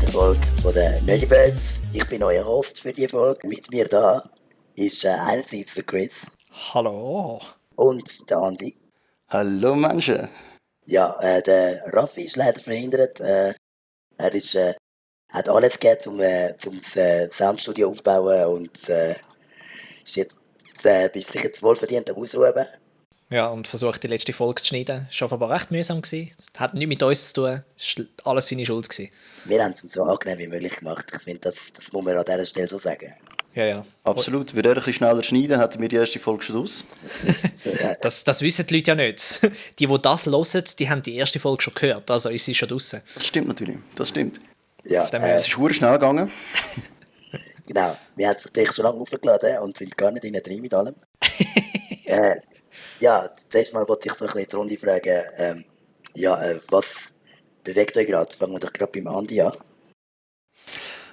zweiten Folge von den Nerdy Birds. Ich bin euer Host für diese Folge. Mit mir da ist einerseits der Chris. Hallo. Und der Andi. Hallo Menschen. Ja, der Raffi ist leider verhindert. Er ist, hat alles gegeben, um das Soundstudio aufzubauen und ist jetzt bis sich jetzt wohlverdient am Ausruhen. Ja, und versucht die letzte Folge zu schneiden. Das war aber recht mühsam gewesen. Hat nichts mit uns zu tun. Das war alles seine Schuld gewesen. Wir haben es so angenehm wie möglich gemacht. Ich finde, das muss man an dieser Stelle so sagen. Ja. Absolut. Würde er ein bisschen schneller schneiden, hätten wir die erste Folge schon aus. Das wissen die Leute ja nicht. Die das hören, die haben die erste Folge schon gehört. Also ist sie schon draußen. Das stimmt natürlich. Das stimmt. Ja, es ist verdammt schnell gegangen. Genau. Wir haben es natürlich schon lange aufgeladen und sind gar nicht innen drin mit allem. Ja, zuerst mal wollte ich so ein bisschen die Runde fragen, was bewegt euch gerade? Fangen wir doch gerade beim Andi an.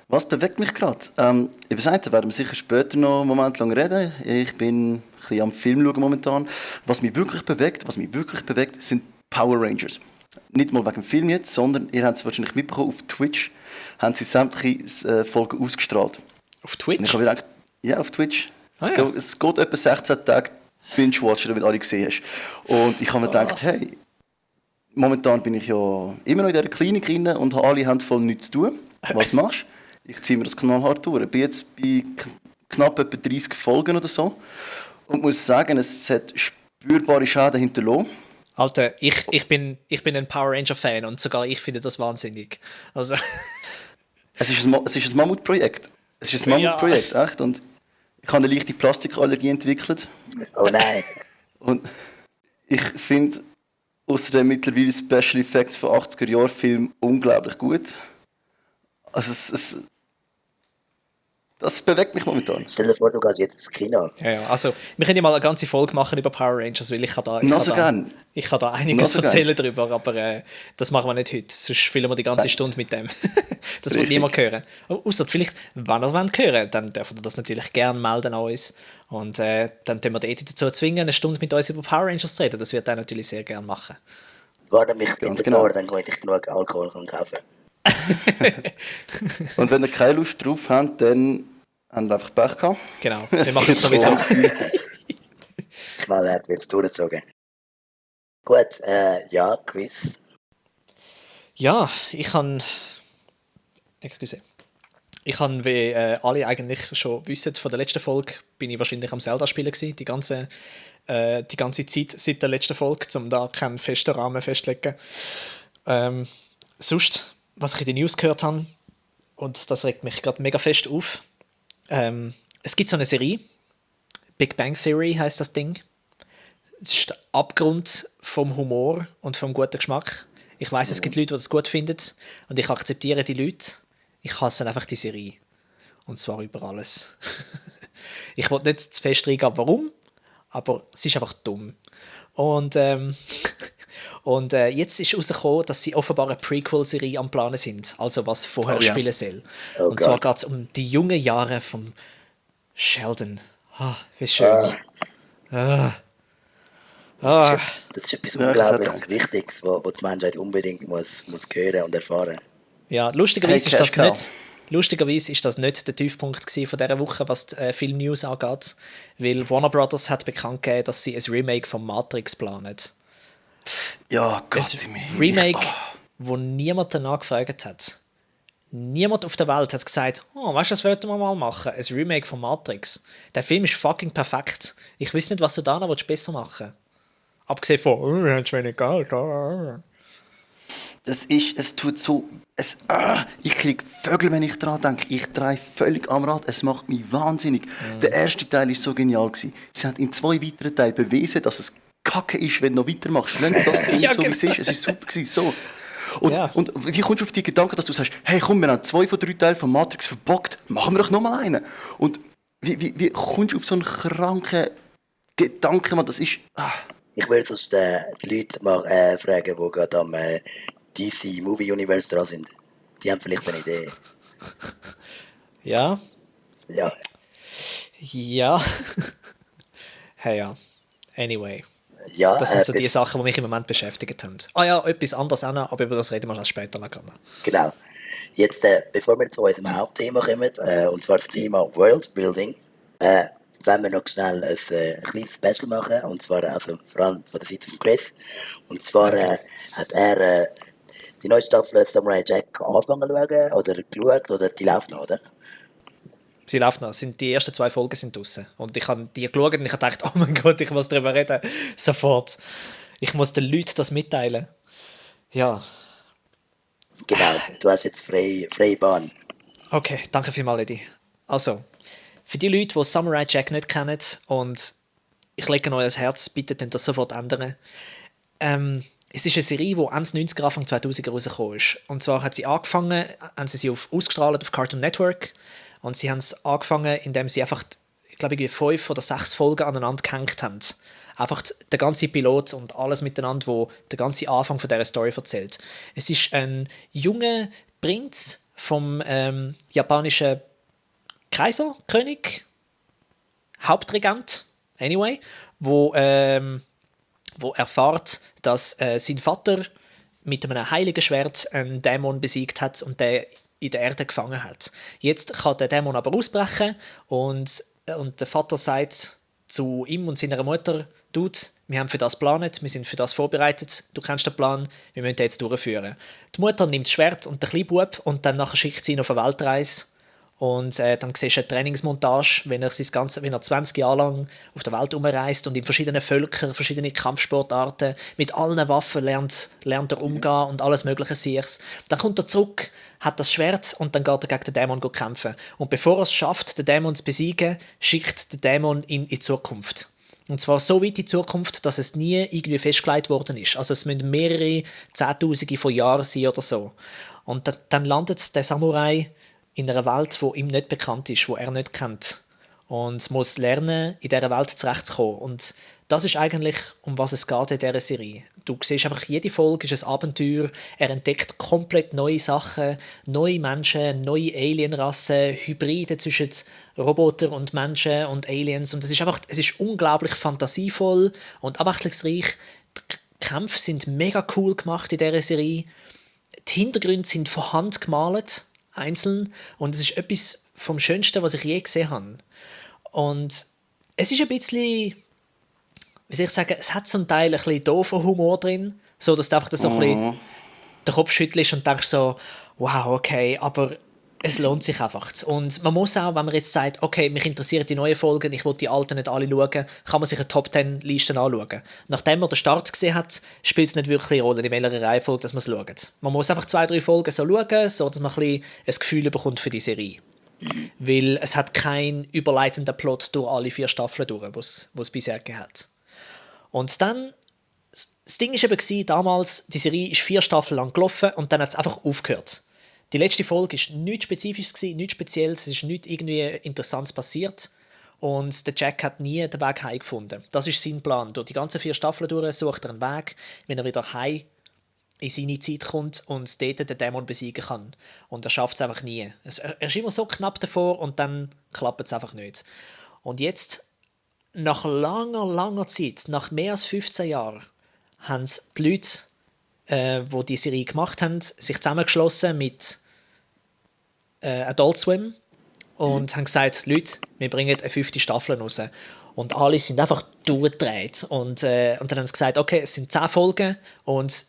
Was bewegt mich gerade? Über Seite werden wir sicher später noch einen Moment lang reden. Ich bin ein bisschen am Film schauen momentan. Was mich wirklich bewegt, sind Power Rangers. Nicht mal wegen dem Film jetzt, sondern ihr habt es wahrscheinlich mitbekommen, auf Twitch haben sie sämtliche Folgen ausgestrahlt. Auf Twitch? Und ich habe gedacht, ja, auf Twitch. Ja. Es geht etwa 16 Tage Binge-Watchen, damit alle gesehen hast. Und ich habe mir gedacht, hey, momentan bin ich ja immer noch in dieser Klinik drin und habe alle Hände voll nichts zu tun. Was machst du? Ich ziehe mir das knallhart durch. Ich bin jetzt bei knapp etwa 30 Folgen oder so und muss sagen, es hat spürbare Schäden hinterlassen. Alter, ich bin ein Power Ranger-Fan und sogar ich finde das wahnsinnig. Also. Es ist ein Mammutprojekt. Echt. Und ich habe eine leichte Plastikallergie entwickelt. Oh nein! Und ich finde außerdem mittlerweile Special Effects von 80er-Jahr-Filmen unglaublich gut. Also das bewegt mich momentan. Stell dir vor, du gehst jetzt ins Kino. Ja, also wir können ja mal eine ganze Folge machen über Power Rangers, weil ich kann da einiges erzählen darüber, aber das machen wir nicht heute, sonst füllen wir die ganze Stunde mit dem. Das wird niemand hören. Ausser vielleicht, wenn ihr wollt hören, dann dürft ihr das natürlich gerne melden an uns und dann tun wir die Edith dazu zwingen, eine Stunde mit uns über Power Rangers zu reden. Das wird er natürlich sehr gerne machen. Warte mich bitte vor, dann kann ich genug Alkohol kaufen. Und wenn ihr keine Lust drauf habt, dann habt ihr einfach Pech gehabt. Genau, wir machen es sowieso. Knallhart wird es durchgezogen. Gut, Chris. Ja, ich habe, wie alle eigentlich schon wissen, von der letzten Folge bin ich wahrscheinlich am Zelda spielen gewesen, die ganze Zeit seit der letzten Folge, um da keinen festen Rahmen festzulegen. Sonst, was ich in den News gehört habe, und das regt mich gerade mega fest auf, es gibt so eine Serie, Big Bang Theory heißt das Ding. Es ist der Abgrund vom Humor und vom guten Geschmack. Ich weiss, es gibt Leute, die das gut finden und ich akzeptiere die Leute. Ich hasse einfach die Serie. Und zwar über alles. Ich will nicht zu fest reingehen, warum, aber es ist einfach dumm. Und jetzt ist herausgekommen, dass sie offenbar eine Prequel-Serie am Planen sind, also was vorher spielen soll. Und zwar geht es um die jungen Jahre von Sheldon. Wie schön. Das ist etwas unglaublich Wichtiges, was die Menschheit unbedingt muss hören und erfahren. Ja, lustigerweise ist das nicht der Tiefpunkt von dieser Woche, was die Film-News angeht, weil Warner Brothers hat bekannt gegeben, dass sie ein Remake von Matrix planen. Ja, Gott. Ein Remake, wo niemand danach gefragt hat. Niemand auf der Welt hat gesagt, weißt du, das wollten wir mal machen, ein Remake von Matrix. Der Film ist fucking perfekt. Ich weiß nicht, was du da noch besser machen willst. Abgesehen von, wir haben zu wenig Geld. Es tut so, ich kriege Vögel, wenn ich daran denke. Ich drehe völlig am Rad, es macht mich wahnsinnig. Der erste Teil war so genial gewesen. Sie haben in 2 weiteren Teilen bewiesen, dass es Kacke ist, wenn du noch weitermachst. Lass das Ding so, wie es ist. Es ist super gewesen, so. Und wie kommst du auf die Gedanken, dass du sagst, hey komm, wir haben 2 von 3 Teilen von Matrix verbockt, machen wir doch nochmal einen. Und wie kommst du auf so einen kranken Gedanken, man, das ist... Ich würde sonst die Leute mal fragen, die gerade am DC Movie Universe dran sind. Die haben vielleicht eine Idee. Ja? Ja. Ja. Hey, ja. Anyway. Ja, das sind so die Sachen, die mich im Moment beschäftigt haben. Ja, etwas anderes auch noch, aber über das reden wir dann später noch. Genau. Jetzt, bevor wir zu unserem Hauptthema kommen, und zwar das Thema Worldbuilding, wollen wir noch schnell ein kleines Special machen, und zwar also vor allem von der Seite von Chris. Und zwar hat er die neue Staffel Samurai Jack angefangen zu schauen, oder geschaut, oder die läuft noch, oder? Sie läuft noch. Die ersten 2 Folgen sind draussen. Und ich habe die geschaut und ich habe gedacht, oh mein Gott, ich muss darüber reden. Sofort. Ich muss den Leuten das mitteilen. Ja. Genau, du hast jetzt freie Bahn. Okay, danke vielmals, Eddie. Also, für die Leute, die Samurai Jack nicht kennen, und ich lege euch ans Herz, bitte könnt das sofort ändern. Es ist eine Serie, die Ende 90er, Anfang 2000er rausgekommen ist. Und zwar hat sie angefangen, haben sie ausgestrahlt auf Cartoon Network. Und sie haben es angefangen, indem sie einfach, ich glaube, 5 oder 6 Folgen aneinander gehängt haben. Einfach der ganze Pilot und alles miteinander, wo der ganze Anfang von dieser Story erzählt. Es ist ein junger Prinz vom japanischen Kaiser, König, Hauptregent, anyway, wo erfährt, dass sein Vater mit einem heiligen Schwert einen Dämon besiegt hat und der in der Erde gefangen hat. Jetzt kann der Dämon aber ausbrechen und der Vater sagt zu ihm und seiner Mutter: Dude, wir haben für das geplant, wir sind für das vorbereitet, du kennst den Plan, wir müssen den jetzt durchführen. Die Mutter nimmt das Schwert und den kleinen Bub und dann nachher schickt sie ihn auf eine Weltreise. Und dann siehst du eine Trainingsmontage, wenn er 20 Jahre lang auf der Welt umreist und in verschiedenen Völkern, verschiedene Kampfsportarten, mit allen Waffen lernt er umgehen und alles mögliche Sichs. Dann kommt er zurück, hat das Schwert und dann geht er gegen den Dämon kämpfen. Und bevor er es schafft, den Dämon zu besiegen, schickt der Dämon ihn in die Zukunft. Und zwar so weit in die Zukunft, dass es nie irgendwie festgelegt worden ist. Also es müssen mehrere Zehntausende von Jahren sein oder so. Und dann landet der Samurai in einer Welt, die ihm nicht bekannt ist, die er nicht kennt. Und muss lernen, in dieser Welt zurechtzukommen. Und das ist eigentlich, um was es geht in dieser Serie. Du siehst einfach, jede Folge ist ein Abenteuer. Er entdeckt komplett neue Sachen, neue Menschen, neue Alienrassen, Hybride zwischen Robotern und Menschen und Aliens. Und es ist unglaublich fantasievoll und abwechslungsreich. Die Kämpfe sind mega cool gemacht in dieser Serie. Die Hintergründe sind von Hand gemalt, einzeln, und es ist etwas vom Schönsten, was ich je gesehen habe. Und es ist ein bisschen, wie soll ich sagen, es hat zum Teil ein bisschen doofen Humor drin, so dass du einfach so ein bisschen den Kopf schüttelst und denkst so, wow, okay, aber es lohnt sich einfach. Und man muss auch, wenn man jetzt sagt, okay, mich interessieren die neuen Folgen, ich will die alten nicht alle schauen, kann man sich eine Top-10-Liste anschauen. Nachdem man den Start gesehen hat, spielt es nicht wirklich eine Rolle, in welcher Reihenfolge dass man es schaut. Man muss einfach 2-3 Folgen so schauen, so dass man ein Gefühl bekommt für die Serie. Weil es hat keinen überleitenden Plot durch alle 4 Staffeln durch, was es bisher gegeben hat. Und dann, das Ding war eben damals, die Serie ist 4 Staffeln lang gelaufen und dann hat es einfach aufgehört. Die letzte Folge war nichts Spezifisches, nichts Spezielles, es ist nichts irgendwie Interessantes passiert. Und der Jack hat nie den Weg heim gefunden. Das ist sein Plan. Durch die ganzen 4 Staffeln durch sucht er einen Weg, wenn er wieder heim in seine Zeit kommt und dort den Dämon besiegen kann. Und er schafft es einfach nie. Er ist immer so knapp davor und dann klappt es einfach nicht. Und jetzt, nach langer Zeit, nach mehr als 15 Jahren, haben die Leute, die die Serie gemacht haben, sich zusammengeschlossen mit Adult Swim und haben gesagt, Leute, wir bringen eine 5. Staffel raus. Und alle sind einfach durchgedreht. Und dann haben sie gesagt, okay, es sind 10 Folgen und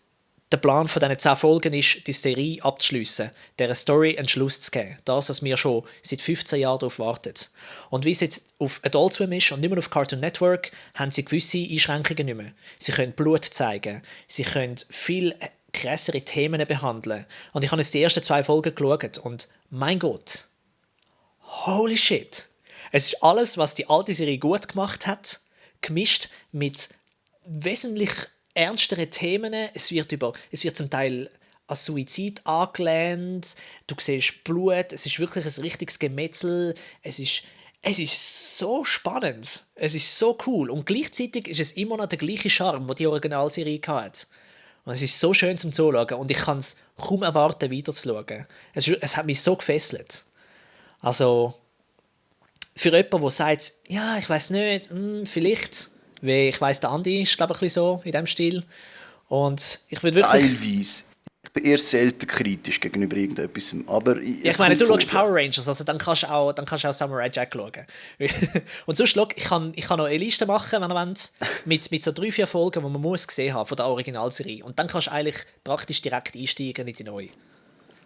der Plan von diesen 10 Folgen ist, die Serie abzuschliessen, dieser Story einen Schluss zu geben. Das, was wir schon seit 15 Jahren darauf warten. Und wie es jetzt auf Adult Swim ist und nicht mehr auf Cartoon Network, haben sie gewisse Einschränkungen nicht mehr. Sie können Blut zeigen, sie können viel krassere Themen behandeln. Und ich habe jetzt die ersten 2 Folgen geschaut und mein Gott, holy shit. Es ist alles, was die alte Serie gut gemacht hat, gemischt mit wesentlich ernsteren Themen. Es wird zum Teil an Suizid angelehnt. Du siehst Blut. Es ist wirklich ein richtiges Gemetzel. Es ist so spannend. Es ist so cool. Und gleichzeitig ist es immer noch der gleiche Charme, den die Originalserie hatte. Und es ist so schön zum Zuschauen. Und ich kann es kaum erwarten, weiterzuschauen. Es hat mich so gefesselt. Also, für jemanden, der sagt, ja, ich weiß nicht, vielleicht, weil ich weiss, der Andi ist, glaube ich, ein bisschen so in diesem Stil. Und ich würde wirklich... Teilweise. Ich bin eher selten kritisch gegenüber irgendetwas. Aber Ja, ich meine, du schaust Power Rangers, also dann kannst du auch Samurai Jack schauen. Und sonst, schau, ich kann noch eine Liste machen, wenn ihr wollt, mit so 3-4 Folgen, die man muss gesehen haben von der Originalserie. Und dann kannst du eigentlich praktisch direkt einsteigen in die neue.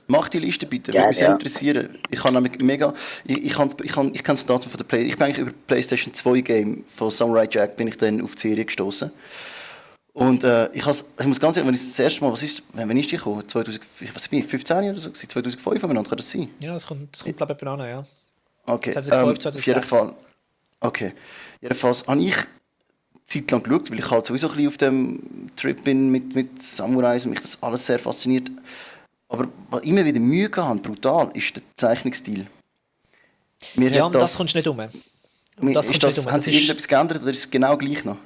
Mach die Liste bitte, Ja, würde mich sehr ja. interessieren. Ich kann nämlich mega... Ich kenne das Datum von der Play... Ich bin eigentlich über PlayStation 2 Game von Samurai Jack bin ich dann auf die Serie gestoßen. Und ich muss ganz ehrlich, wenn ich das erste Mal... Wann ist die gekommen? 2015 oder so? 2005 umeinander, kann das sein? Ja, das kommt glaube ich, an, ja. Okay, 2005, auf jeden 2006. Fall. Okay. Jedenfalls habe ich Zeit lang geschaut, weil ich halt sowieso ein bisschen auf dem Trip bin mit Samurais und mich das alles sehr fasziniert. Aber was ich immer wieder Mühe hatte, brutal, ist der Zeichnungsstil. Ja, und das kommst du nicht um. Haben sie irgendetwas geändert oder ist es genau gleich noch?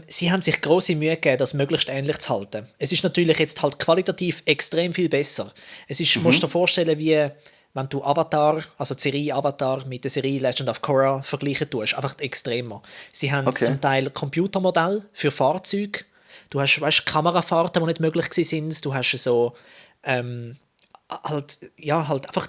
Sie haben sich grosse Mühe gegeben, das möglichst ähnlich zu halten. Es ist natürlich jetzt halt qualitativ extrem viel besser. Es ist, musst du dir vorstellen, wie wenn du Avatar, also die Serie Avatar mit der Serie Legend of Korra vergleichen tust, einfach extremer. Sie haben zum Teil Computermodelle für Fahrzeuge. Du hast, weißt, Kamerafahrten, die nicht möglich sind. Du hast so halt einfach,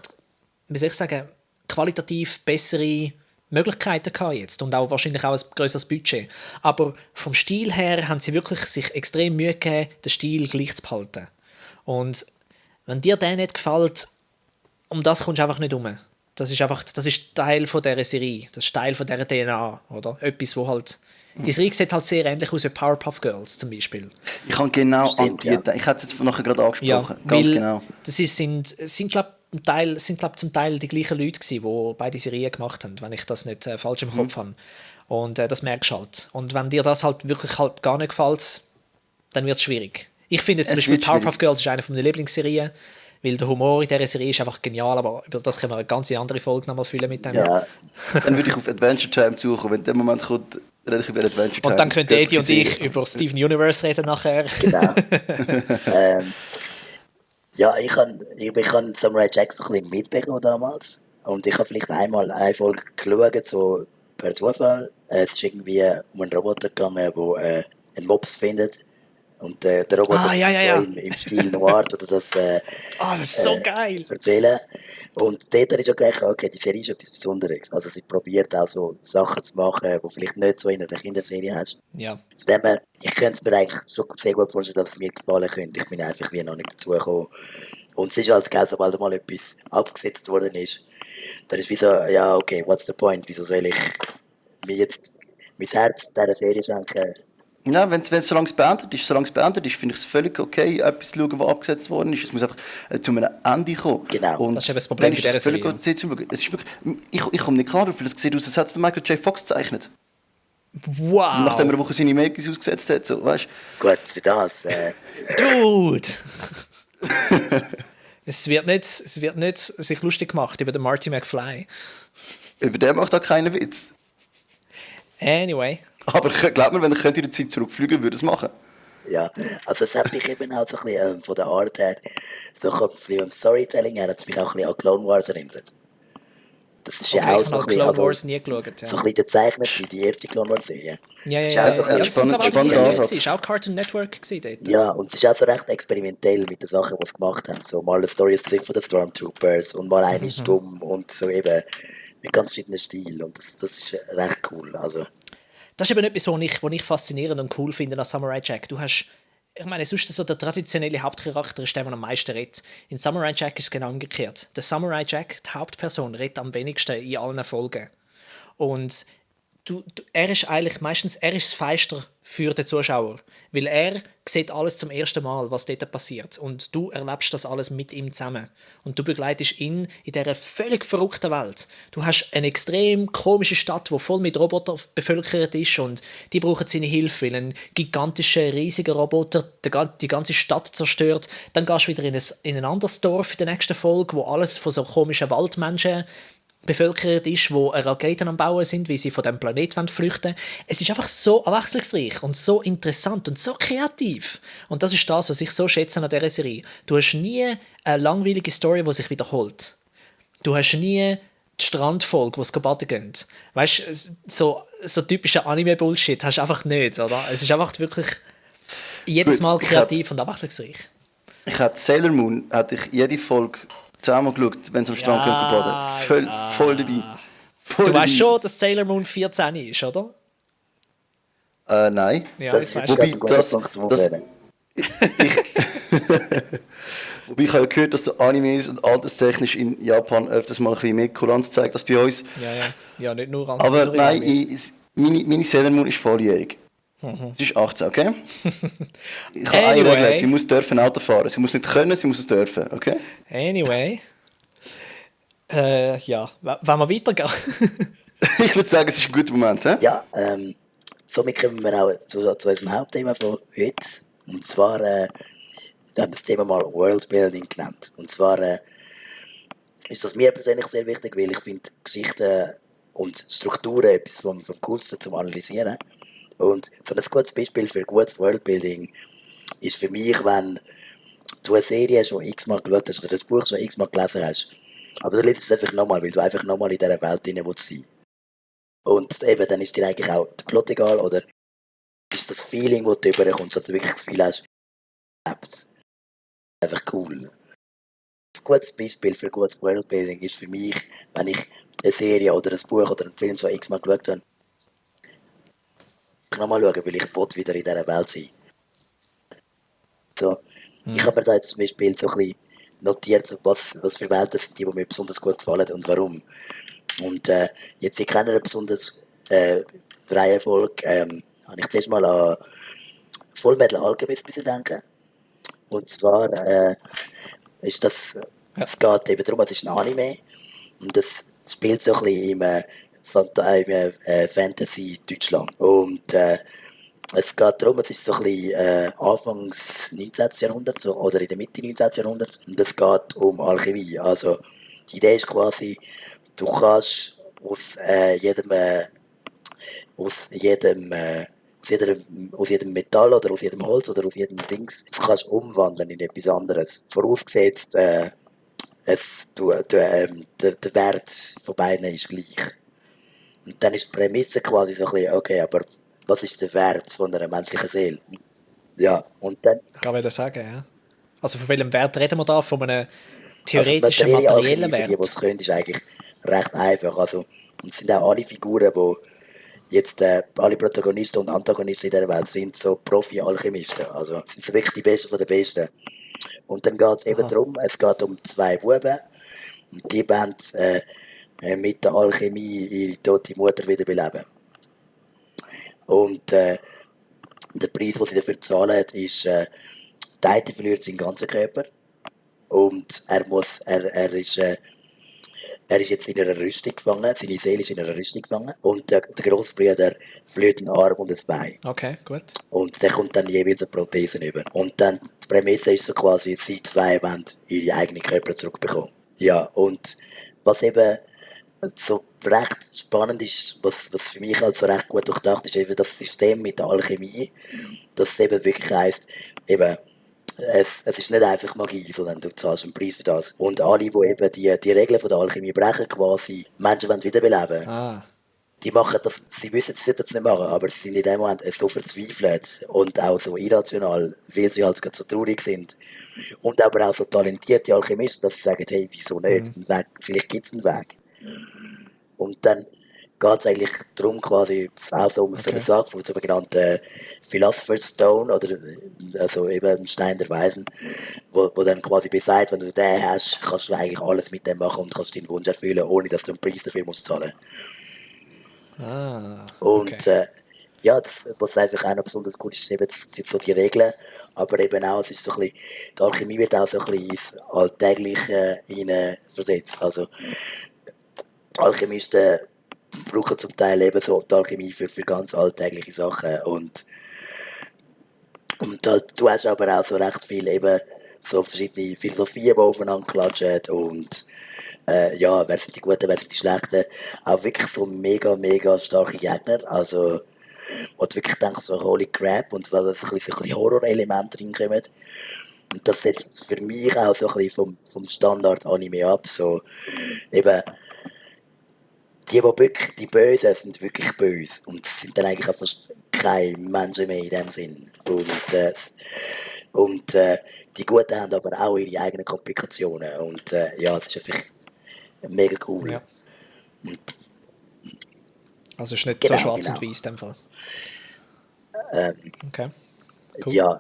wie soll ich sagen, qualitativ bessere Möglichkeiten gehabt jetzt und auch wahrscheinlich auch ein größeres Budget. Aber vom Stil her haben sie wirklich sich extrem Mühe gegeben, den Stil gleich zu behalten. Und wenn dir der nicht gefällt, um das kommst du einfach nicht um. Das ist Teil von dieser Serie, das ist Teil von dieser DNA, oder? Etwas, wo halt... Die Serie sieht halt sehr ähnlich aus wie Powerpuff Girls zum Beispiel. Ich habe genau Stimmt, an die... ja. Ich hätte es jetzt nachher gerade angesprochen. Ja, Ganz weil genau. das sind zum Teil die gleichen Leute gewesen, die beide Serien gemacht haben, wenn ich das nicht falsch im Kopf habe. Und das merkst du halt. Und wenn dir das halt wirklich halt gar nicht gefällt, dann wird es schwierig. Ich finde zum Beispiel Powerpuff Girls ist eine meiner Lieblingsserien, weil der Humor in dieser Serie ist einfach genial, aber über das können wir eine ganz andere Folge nochmal füllen mit dem. Ja, Dann würde ich auf Adventure Time suchen. Wenn der Moment kommt, rede ich über Adventure Time. Und dann können Eddie und Göttliche ich Serie. über Steven Universe reden nachher. genau. Ja, ich kann Samurai Jack so ein bisschen mitbekommen damals. Und ich habe vielleicht einmal eine Folge geschaut, so per Zufall. Es ist irgendwie um einen Roboter gegangen, der einen Mops findet. Und der Roboter ja. so im Stil Noir oder das Das ist so geil. erzählen. Und dort habe ich schon gedacht, okay, die Serie ist etwas Besonderes. Also sie probiert auch so Sachen zu machen, die vielleicht nicht so in einer Kinderserie hast. Ja. Von dem her, ich könnte es mir eigentlich schon sehr gut vorstellen, dass es mir gefallen könnte. Ich bin einfach wie noch nicht dazugekommen. Und es ist halt geil, sobald mal etwas abgesetzt worden ist, dann ist wie so, ja, okay, what's the point? Wieso soll ich mir jetzt mein Herz dieser Serie schenken? Ja, solange es beendet ist, finde ich es völlig okay, etwas zu schauen, was abgesetzt worden ist. Es muss einfach zu einem Ende kommen. Genau. Und Das ist eben das Problem dann ist mit es dieser völlig Serie. okay zum Schauen. Es ist wirklich, ich komme nicht klar darauf, weil es sieht aus, als hätte es Michael J. Fox gezeichnet. Wow. Nachdem er eine Woche seine Makis ausgesetzt hat. So, weißt? Gut, für das. Dude! es wird nicht sich lustig gemacht über den Marty McFly. Über den macht auch keinen Witz. Anyway. Aber glaubt mir, wenn ich in der Zeit zurückfliegen würde ich es machen. Ja, also es hat mich eben auch so ein bisschen von der Art her, so ein bisschen im Storytelling her, hat es mich auch ein bisschen an Clone Wars erinnert. Das ist Okay, ja auch ich so ein habe bisschen, Clone also, Wars nie geschaut. Ja. so ein bisschen der Zeichner, die erste Clone Wars Serie. Ja. Es ist auch so ein Ja, bisschen, das war spannender Ansatz. Es war auch Cartoon Network dort. ja, und es ist auch so recht experimentell mit den Sachen, die sie gemacht haben. So mal eine Story von den Stormtroopers und mal eine ist dumm und so eben mit ganz verschiedenen Stilen und das ist recht cool. Also, Das ist eben etwas, was ich faszinierend und cool finde an Samurai Jack. Du hast, ich meine, sonst so der traditionelle Hauptcharakter ist der am meisten redet. In Samurai Jack ist es genau umgekehrt. Der Samurai Jack, die Hauptperson, redet am wenigsten in allen Folgen. Und er ist eigentlich meistens das Feister für den Zuschauer, weil er sieht alles zum ersten Mal, was dort passiert und du erlebst das alles mit ihm zusammen und du begleitest ihn in dieser völlig verrückten Welt. Du hast eine extrem komische Stadt, die voll mit Robotern bevölkert ist und die brauchen seine Hilfe, weil ein gigantischer, riesiger Roboter die ganze Stadt zerstört. Dann gehst du wieder in ein anderes Dorf in der nächsten Folge, wo alles von so komischen Waldmenschen bevölkert ist, wo Raketen am Bauen sind, wie sie von dem Planeten flüchten. Es ist einfach so abwechslungsreich und so interessant und so kreativ. Und das ist das, was ich so schätze an dieser Serie. Du hast nie eine langweilige Story, die sich wiederholt. Du hast nie die Strandfolge, wo es baden gehen. Weißt du, so typischer Anime-Bullshit hast du einfach nicht, oder? Es ist einfach wirklich jedes Gut, Mal kreativ und abwechslungsreich. Ich hätte Sailor Moon, hätte ich jede Folge zweimal geschaut, wenn es am Strand geht baden. Voll dabei. Voll Du weißt dabei. schon, dass Sailor Moon 14 ist, oder? Nein. Ja, Das jetzt ist weißt jetzt du. gerade ein guter Punkt zum Aufhören. Wobei ich habe ja gehört, dass so Animes und alterstechnisch in Japan öfters mal ein bisschen mehr Kulanz zeigt als bei uns. Ja, nicht nur an Aber nur in nein, Animes. meine Sailor Moon ist volljährig. Sie ist 18, okay? Ich habe eine Regel, Anyway. sie muss dürfen Auto fahren. Sie muss nicht können, sie muss es dürfen, okay? Anyway. Ja, wollen wir weitergehen? Ich würde sagen, es ist ein guter Moment, hä? Ja, somit kommen wir auch zu unserem Hauptthema von heute. Und zwar haben wir das Thema mal Worldbuilding genannt. Und zwar ist das mir persönlich sehr wichtig, weil ich finde Geschichten und Strukturen etwas vom Coolsten zum Analysieren. Und so ein gutes Beispiel für gutes Worldbuilding ist für mich, wenn du eine Serie schon x-mal geschaut hast oder ein Buch schon x-mal gelesen hast, aber du liest es einfach nochmal, weil du einfach nochmal in dieser Welt sein willst. Und eben, dann ist dir eigentlich auch der Plot egal, oder ist das Feeling, das du überkommst, dass du wirklich das Gefühl hast, lebt. Einfach cool. Ein gutes Beispiel für gutes Worldbuilding ist für mich, wenn ich eine Serie oder ein Buch oder einen Film schon x-mal geschaut habe, ich nochmal schauen, weil ich will wieder in dieser Welt sein. So, ich habe mir da jetzt zum Beispiel so ein bisschen notiert, so was für Welten sind die mir besonders gut gefallen und warum. Und jetzt in keiner besonders Reihenfolge habe ich zuerst mal an Fullmetal Alchemist müssen denken. Und zwar ist das, es geht eben darum, es ist ein Anime und es spielt so ein bisschen im Fantasy Deutschland. Und es geht darum, es ist so ein bisschen Anfangs 19. Jahrhundert so, oder in der Mitte 19. Jahrhundert und es geht um Alchemie. Also die Idee ist quasi, du kannst aus jedem Metall oder aus jedem Holz oder aus jedem Dings, das kannst du umwandeln in etwas anderes. Vorausgesetzt, der Wert von beiden ist gleich. Und dann ist die Prämisse quasi so ein bisschen, okay, aber was ist der Wert von einer menschlichen Seele? Ja, und dann... Kann ich das sagen, ja. Also von welchem Wert reden wir da? Von einem Also die theoretischen, materielle materiellen Alchemie, für die, die Wert? es können, ist eigentlich recht einfach. Also, und es sind auch alle Figuren, die jetzt alle Protagonisten und Antagonisten in dieser Welt sind, so Profi-Alchemisten. Also es sind wirklich die Besten von den Besten. Und dann geht es eben darum, es geht um zwei Buben und die wollen mit der Alchemie ihre tote Mutter wiederbeleben. Und der Preis, den sie dafür zahlen, ist, der eine verliert seinen ganzen Körper und er ist jetzt in einer Rüstung gefangen, seine Seele ist in einer Rüstung gefangen und der Grossbruder verliert einen Arm und ein Bein. Okay, gut. Und der kommt dann jeweils eine Prothese über. Und dann die Prämisse ist so quasi, sie zwei wollen ihre eigenen Körper zurückbekommen. Ja, und was eben so recht spannend ist, was für mich halt so recht gut durchdacht ist, eben das System mit der Alchemie, dass es eben wirklich heisst, eben, es ist nicht einfach Magie, sondern du zahlst einen Preis für das. Und alle, die eben die Regeln von der Alchemie brechen, quasi Menschen wollen wiederbeleben, die machen das, sie wissen, sie sollten es nicht machen, aber sie sind in dem Moment so verzweifelt und auch so irrational, weil sie halt gerade so traurig sind. Und aber auch so talentierte Alchemisten, dass sie sagen, hey, wieso nicht? Ein Weg, vielleicht gibt es einen Weg. Und dann geht es eigentlich darum, quasi auch so um so eine Sache von so genannten Philosopher's Stone oder also eben ein Stein der Weisen, wo dann quasi besagt, wenn du den hast, kannst du eigentlich alles mit dem machen und kannst deinen Wunsch erfüllen, ohne dass du einen Preis dafür musst zahlen. Und ja, was einfach auch noch besonders gut ist, ist eben so die Regeln, aber eben auch, es ist so ein bisschen, die Alchemie wird auch so ein bisschen ins Alltägliche hinein versetzt. Also die Alchemisten brauchen zum Teil eben so die Alchemie für ganz alltägliche Sachen und halt, du hast aber auch so recht viel eben so verschiedene Philosophien, die aufeinander klatschen und ja, wer sind die Guten, wer sind die Schlechten, auch wirklich so mega, mega starke Gegner, also wo du wirklich denkst, so holy crap und weil so ein bisschen Horror-Elemente reinkommen. Und das setzt für mich auch so ein bisschen vom Standard-Anime ab, so eben die wirklich, die Bösen sind wirklich böse und es sind dann eigentlich auch fast keine Menschen mehr in dem Sinn. Und die Guten haben aber auch ihre eigenen Komplikationen. Und ja, es ist einfach mega cool. Ja. Also ist nicht Genau, so schwarz genau. und weiß in dem Fall. Ähm, Okay. Cool. Ja,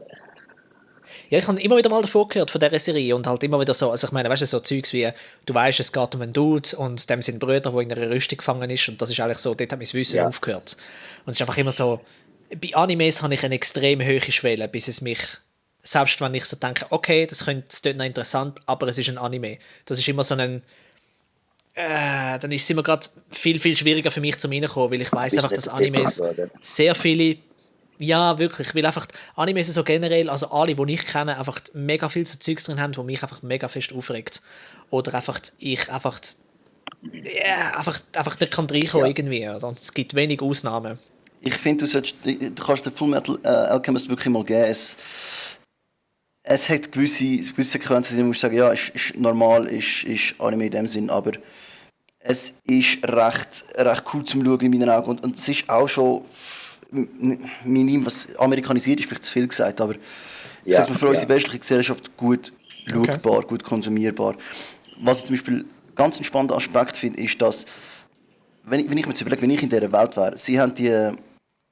Ja, ich habe immer wieder mal davon gehört, von dieser Serie, und halt immer wieder so, also ich meine, weißt du, so Zeugs wie, du weißt, es geht um einen Dude und dem sind Brüder, der in einer Rüstung gefangen ist, und das ist eigentlich so, dort hat mein Wissen ja, aufgehört. Und es ist einfach immer so, bei Animes habe ich eine extrem hohe Schwelle, bis es mich, selbst wenn ich so denke, okay, das klingt noch interessant, aber es ist ein Anime. Das ist immer so ein, dann ist es immer gerade viel, viel schwieriger für mich zum reinkommen, weil ich du weiß bist einfach, nicht dass der Typ Animes geworden. sehr viele, ja, wirklich, weil einfach Animes so generell, also alle, die ich kenne, einfach mega viel so Zeugs drin haben, wo mich einfach mega fest aufregt. Oder einfach, ich einfach, ja, einfach nicht kann reinkommen Ja, irgendwie. Oder? Und es gibt wenig Ausnahmen. Ich finde, du kannst den Fullmetal Alchemist wirklich mal geben. Es hat gewisse Sequenzen, die musst sagen, ja, ist normal, ist Anime in dem Sinn, aber es ist recht cool zum Schauen in meinen Augen. Und es ist auch schon minim, was amerikanisiert ist, vielleicht zu viel gesagt, aber ich ja, sage mal, für unsere ja. westliche Gesellschaft gut Okay. schaubar, gut konsumierbar. Was ich zum Beispiel ganz einen spannenden Aspekt finde, ist, dass, wenn ich mir jetzt überlege, wenn ich in dieser Welt wäre, sie haben die,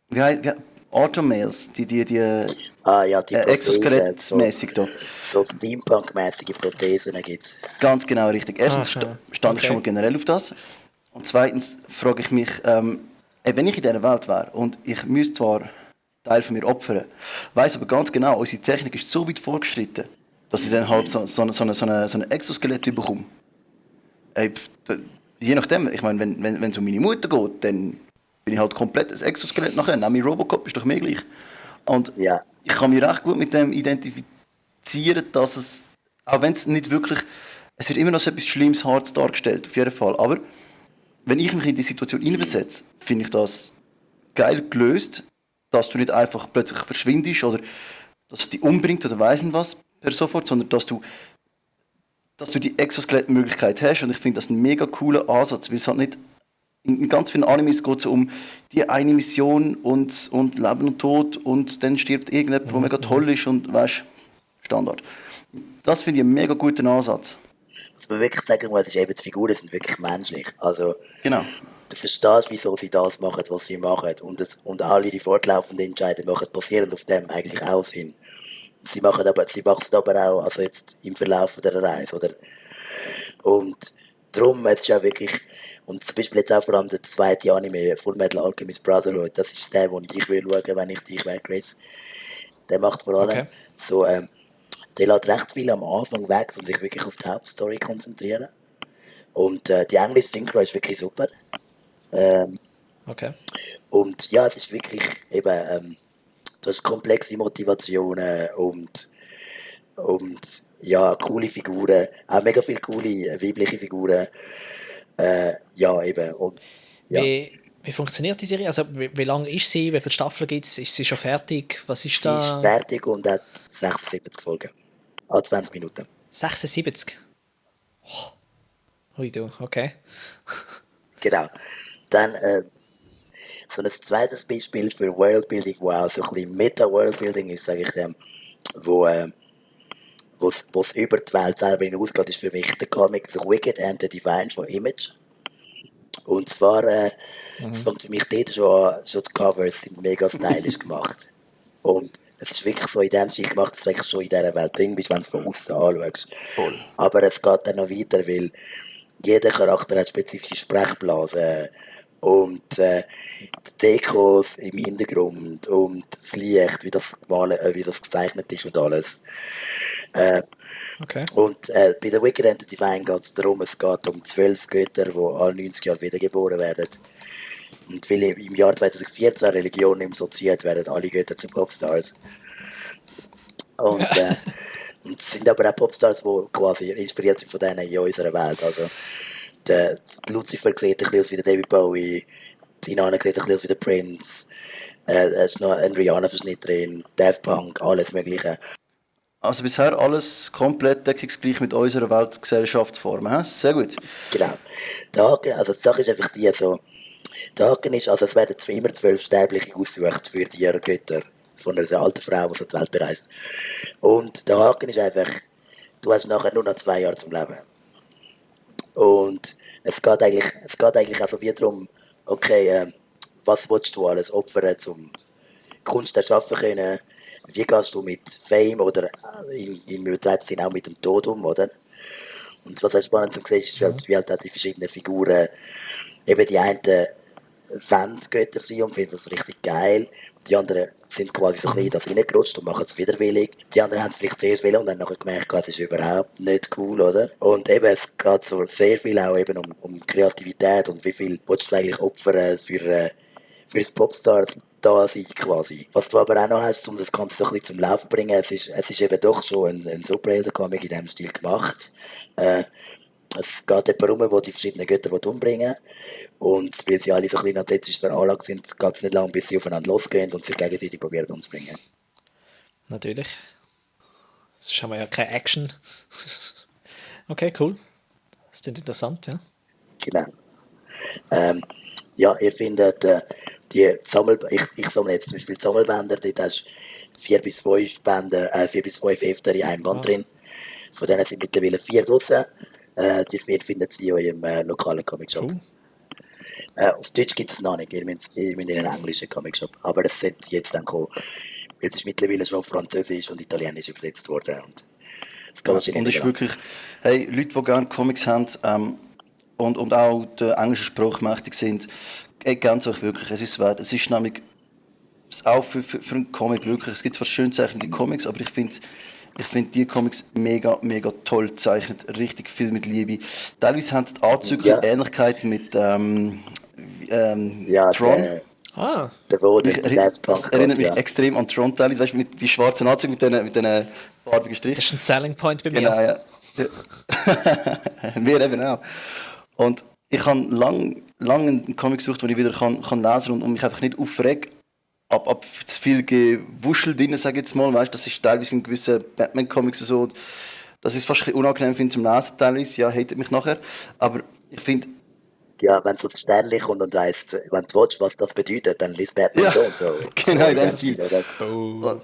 wie Automails, die Ah ja, die Prothesen, Exoskelett-mäßig da. so Steampunk-mäßige Prothesen gibt's. Ganz genau richtig. Erstens Aha, stand ich okay. schon mal generell auf das. Und zweitens frage ich mich, wenn ich in dieser Welt wäre und ich müsste zwar Teil von mir opfern, weiss aber ganz genau, unsere Technik ist so weit fortgeschritten, dass ich dann halt so ein Exoskelett bekomme. Je nachdem, ich meine, wenn es um meine Mutter geht, dann bin ich halt komplett ein Exoskelett nachher. Nehme ich Robocop, ist doch mir gleich. Und Ja, ich kann mich recht gut mit dem identifizieren, dass es, auch wenn es nicht wirklich, es wird immer noch so etwas Schlimmes, Hartes dargestellt, auf jeden Fall. Aber wenn ich mich in die Situation hineinversetze, finde ich das geil gelöst, dass du nicht einfach plötzlich verschwindest oder dass es dich umbringt oder weiss nicht was per sofort, sondern dass du die Exoskelett-Möglichkeit hast. Und ich finde das ein mega cooler Ansatz, weil es halt nicht in ganz vielen Animes geht es um die eine Mission und Leben und Tod und dann stirbt irgendjemand, der mega toll ist und weißt, Standard. Das finde ich einen mega guten Ansatz. was man wirklich sagen muss, ist eben, die Figuren sind wirklich menschlich. Also, Genau. du verstehst, wieso sie das machen, was sie machen. Und alle die fortlaufenden Entscheidungen machen basierend auf dem eigentlich auch Sinn. Sie wachsen aber auch, also jetzt im Verlauf der Reise, oder? Und darum, es ist ja wirklich, und zum Beispiel jetzt auch vor allem der zweite Anime, Fullmetal Alchemist Brotherhood, das ist der, den ich will schauen, wenn ich dich wäre, Chris. Der macht vor allem Okay. so, der lässt recht viel am Anfang weg, um sich wirklich auf die Hauptstory zu konzentrieren. Und die englische Synchro ist wirklich super. Okay. Und ja, es ist wirklich eben, du hast komplexe Motivationen und ja, coole Figuren, auch mega viele coole weibliche Figuren. Ja, eben. Und ja, Wie funktioniert die Serie? Also, wie lang ist sie? Wie viele Staffeln gibt es? Ist sie schon fertig? Was ist sie ist da? fertig und hat 76 Folgen. 20 Minuten. 76. Ui, du, okay. Genau. Dann so ein zweites Beispiel für Worldbuilding, wo auch so ein bisschen Meta-Worldbuilding ist, sage ich dem, wo es über die Welt selber hinausgeht, ist für mich der Comic The Wicked and the Divine von Image. Und zwar, es fängt für mich dort schon die Covers sind mega stylisch gemacht. Und es ist wirklich so in dem Stil gemacht, dass du eigentlich schon in dieser Welt drin bist, wenn du es von außen anschaust. Voll. Aber es geht dann noch weiter, weil jeder Charakter hat spezifische Sprechblasen und die Dekos im Hintergrund und das Licht, wie das gezeichnet ist und alles. Okay. Und bei der Wicked and the Divine geht es darum, es geht um 12 Götter, die alle 90 Jahre wiedergeboren werden. Und weil im Jahr 2014 Religion nicht mehr so zieht, werden alle Götter zu Popstars. Und es sind aber auch Popstars, die quasi inspiriert sind von denen in unserer Welt. Also der Lucifer sieht ein bisschen aus wie der David Bowie, die Inanna sieht ein bisschen aus wie der Prince, es ist noch ein Rihanna-Verschnitt drin, Daft Punk, alles mögliche. Also bisher alles komplett deckungsgleich mit unserer Weltgesellschaftsform. He? Sehr gut. Genau. Die Sache ist einfach die, so, der Haken ist, also es werden immer 12 Sterbliche ausgesucht für die Götter. von einer alten Frau, die so die Welt bereist. Und der Haken ist einfach, du hast nachher nur noch 2 Jahre zum Leben. Und es geht eigentlich auch so wie darum, okay, was willst du alles opfern, um Kunst erschaffen können? Wie gehst du mit Fame oder im übertragenen Sinne auch mit dem Tod um, oder? Und was auch spannend zu sehen ist, wie halt auch die verschiedenen Figuren, eben die einen wollen Götter sein und finden das richtig geil. Die anderen sind quasi so ein bisschen in das reingerutscht und machen es widerwillig. Die anderen haben es vielleicht zuerst wollen und haben nachher gemerkt, es ist überhaupt nicht cool, oder? Und eben, es geht so sehr viel auch eben um Kreativität und wie viel willst du eigentlich opfern für das Popstar da sein quasi. Was du aber auch noch hast, um das Ganze so ein bisschen zum Laufen zu bringen, es ist eben doch schon ein Superhelden-Comic in diesem Stil gemacht. Es geht jemand rum, der die verschiedenen Götter umbringen will. Und weil sie alle so ein bisschen narzisstisch veranlagt sind, geht es nicht lange, bis sie aufeinander losgehen und sich gegenseitig probieren umzubringen. Natürlich. Sonst haben wir ja keine Action. Okay, cool. Das klingt interessant, ja. Genau. Ja, ihr findet die ich sammle jetzt zum Beispiel Sammelbänder, dort hast du 4 bis 5 Bänder, 4 bis 5 Hefter in einem Band drin. Von denen sind mittlerweile 4 draussen. Die 4 findet sie in eurem lokalen Comicshop. Cool. Auf Deutsch gibt es noch nicht, ihr müsst in einen englischen Comicshop. Aber es sollte jetzt dann kommen. Es ist mittlerweile schon auf Französisch und Italienisch übersetzt worden. Und es geht wahrscheinlich Und es nicht ist lang. wirklich, hey, Leute, die gerne Comics haben und auch der englischen Sprache mächtig sind, ganz euch wirklich, es ist wert. Es ist nämlich auch für einen Comic wirklich, es gibt zwar schön zeichnete Comics, aber ich finde die Comics mega, mega toll gezeichnet, richtig viel mit Liebe. Teilweise haben die Anzüge Ja. Ähnlichkeit mit Ja, Tron. der Woden, Mich der Daft das Punk erinnert mich ja. extrem an Tron teilweise, weißt du, mit die schwarzen Anzüge mit den farbigen Das Strichen. ist ein Selling Point bei mir. Genau, ja. Wir eben auch. Und ich habe lang einen Comic gesucht, den ich wieder kann lesen und mich einfach nicht aufreg. Ab zu viel Gewuschel drin, sage ich jetzt mal. Weißt, das ist teilweise in gewissen Batman-Comics so, dass ich es fast ein bisschen unangenehm finde zum Lesen teilweise. Ja, hatet mich nachher. Aber ich finde, Ja, wenn so das Sternchen kommt und weiss, wenn du willst, was das bedeutet, dann liest Batman Ja, so und so. genau So in dem Stil. oder? Oh.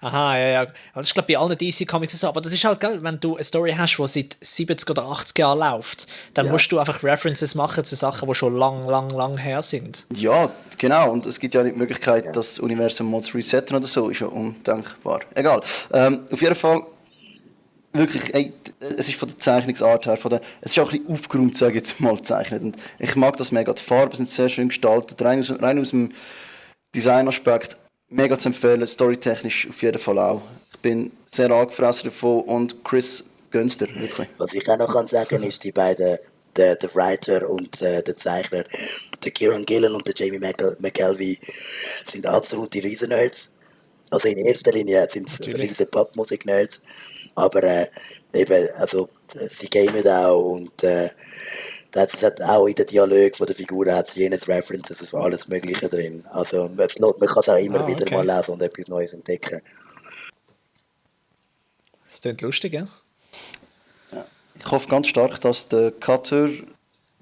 Aha, ja, ja. Aber das ist, glaube ich, bei allen DC-Comics so. Aber das ist halt geil, wenn du eine Story hast, die seit 70 oder 80 Jahren läuft, dann Ja. musst du einfach References machen zu Sachen, die schon lang her sind. ja, genau. Und es gibt ja nicht die Möglichkeit, das Universum mal zu resetten oder so. Ist ja undenkbar. Egal. Auf jeden Fall, wirklich, ey, es ist von der Zeichnungsart her, es ist auch ein bisschen aufgeräumt, sage ich jetzt mal, gezeichnet. Und ich mag das mega. Die Farben sind sehr schön gestaltet. Rein aus dem Designaspekt mega zu empfehlen, storytechnisch auf jeden Fall auch. Ich bin sehr angefressen davon und Chris gönn's dir, wirklich. Was ich auch noch kann sagen ist, die beiden, der Writer und der Zeichner, der Kieran Gillen und der Jamie McKelvey, sind absolute Riesennerds. Also in erster Linie sind es Natürlich. riesen Popmusik-Nerds, aber eben, also sie gamen auch und das hat auch in den Dialogen von der Figuren hat jenes References auf alles Mögliche drin. Also man kann es auch immer wieder okay. mal lesen und etwas Neues entdecken. Das klingt lustig, ja? Ich hoffe ganz stark, dass der Cutter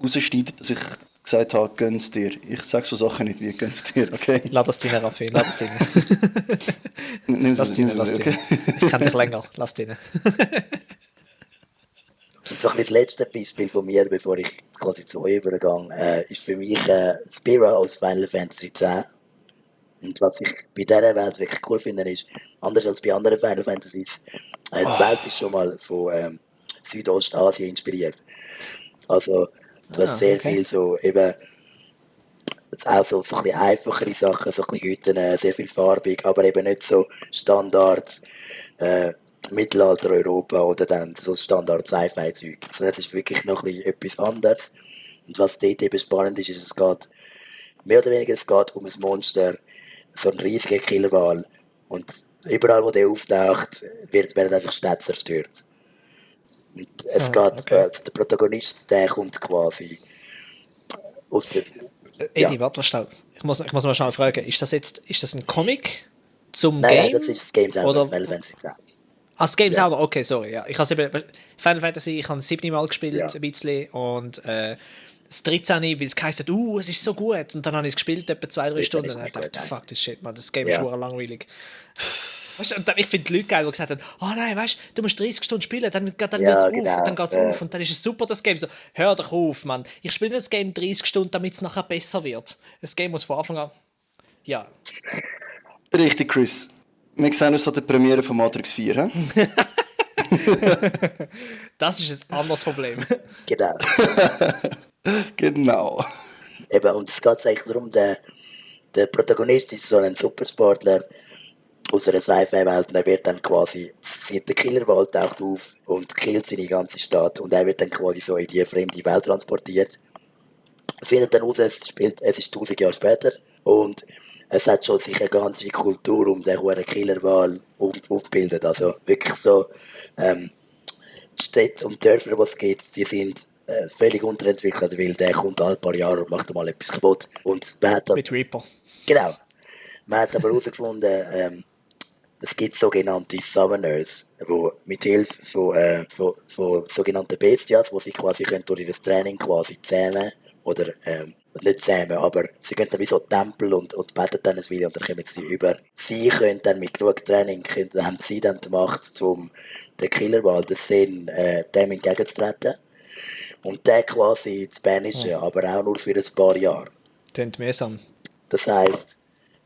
rausschneidet, dass ich gesagt habe, gönn's dir. Ich sage so Sachen nicht wie gönn's dir, okay? Lass das drin, Raffi, lass das drin. Nimm's Lass mir- drin, nimm's lass mir, drin. Ich kenne dich länger, lass drin. Und so ein bisschen das letzte Beispiel von mir, bevor ich quasi zu euch übergehe, ist für mich Spira aus Final Fantasy X. Und was ich bei dieser Welt wirklich cool finde, ist, anders als bei anderen Final Fantasies, die Welt ist schon mal von Südostasien inspiriert. Also, du hast sehr okay. viel so eben, auch so ein bisschen einfachere Sachen, so ein bisschen Hütten, sehr viel farbig, aber eben nicht so Standard Mittelalter-Europa oder dann so Standard Sci-Fi-Zeug. Sondern es ist wirklich noch ein bisschen etwas anderes. Und was dort eben spannend ist, es geht mehr oder weniger um ein Monster, so ein riesiger Killerwal. Und überall, wo der auftaucht, werden einfach Städte zerstört. Und es geht, okay. der Protagonist, der kommt quasi aus der... Edi, Ja. warte mal schnell. Ich muss mal schnell fragen, ist das ein Comic zum Nein, Game? das ist das Game selber, Oder? Final Fantasy X. Das Game Ja. selber? Okay, sorry. Ja. Ich habe Final Fantasy, ich habe es 7 Mal gespielt, Ja. ein bisschen. Und das 13, weil es geheißen hat, es ist so gut. Und dann habe ich es gespielt, etwa 2-3 13 Stunden. ist Und nicht ich dachte, gut, fuck this shit, man, das Game Ja. ist schon langweilig. Weißt du, und dann, ich finde die Leute geil, die gesagt haben, nein, weißt du, du musst 30 Stunden spielen, dann wird es Ja, auf, genau. dann geht es auf und dann ist es super, das Game. So, hör doch auf, Mann. Ich spiele das Game 30 Stunden, damit es nachher besser wird. Das Game muss von Anfang an... Ja. Richtig, Chris. Wir sehen uns an der Premiere von Matrix 4. He? Das ist ein anderes Problem. Genau. Genau. Eben, und es geht eigentlich darum, der Protagonist ist so ein Supersportler aus einer Sci-Fi-Welt und er wird dann quasi, der Killerwald taucht auf und killt seine ganze Stadt und er wird dann quasi so in die fremde Welt transportiert. Findet dann raus, es ist 1000 Jahre später und es hat schon sich eine ganze Kultur um den hohen Killerwal aufgebildet. Also wirklich so, die Städte und Dörfer, die es gibt, die sind völlig unterentwickelt, weil der kommt alle paar Jahre und macht mal etwas kaputt. Und man hat Mit Reaper. Genau. Man hat aber herausgefunden, es gibt sogenannte Summoners, die mit Hilfe von sogenannten Bestias, wo sie quasi können durch ihr Training quasi zähmen oder nicht zähmen, aber sie können dann wie so Tempel und beten dann ein Weile und dann kommen sie über. Sie können dann mit genug Training, haben sie dann die Macht, um den Killerwal, den Sinn, dem entgegenzutreten und den quasi zu banishen, aber auch nur für ein paar Jahre. Klingt mühsam. Das heisst,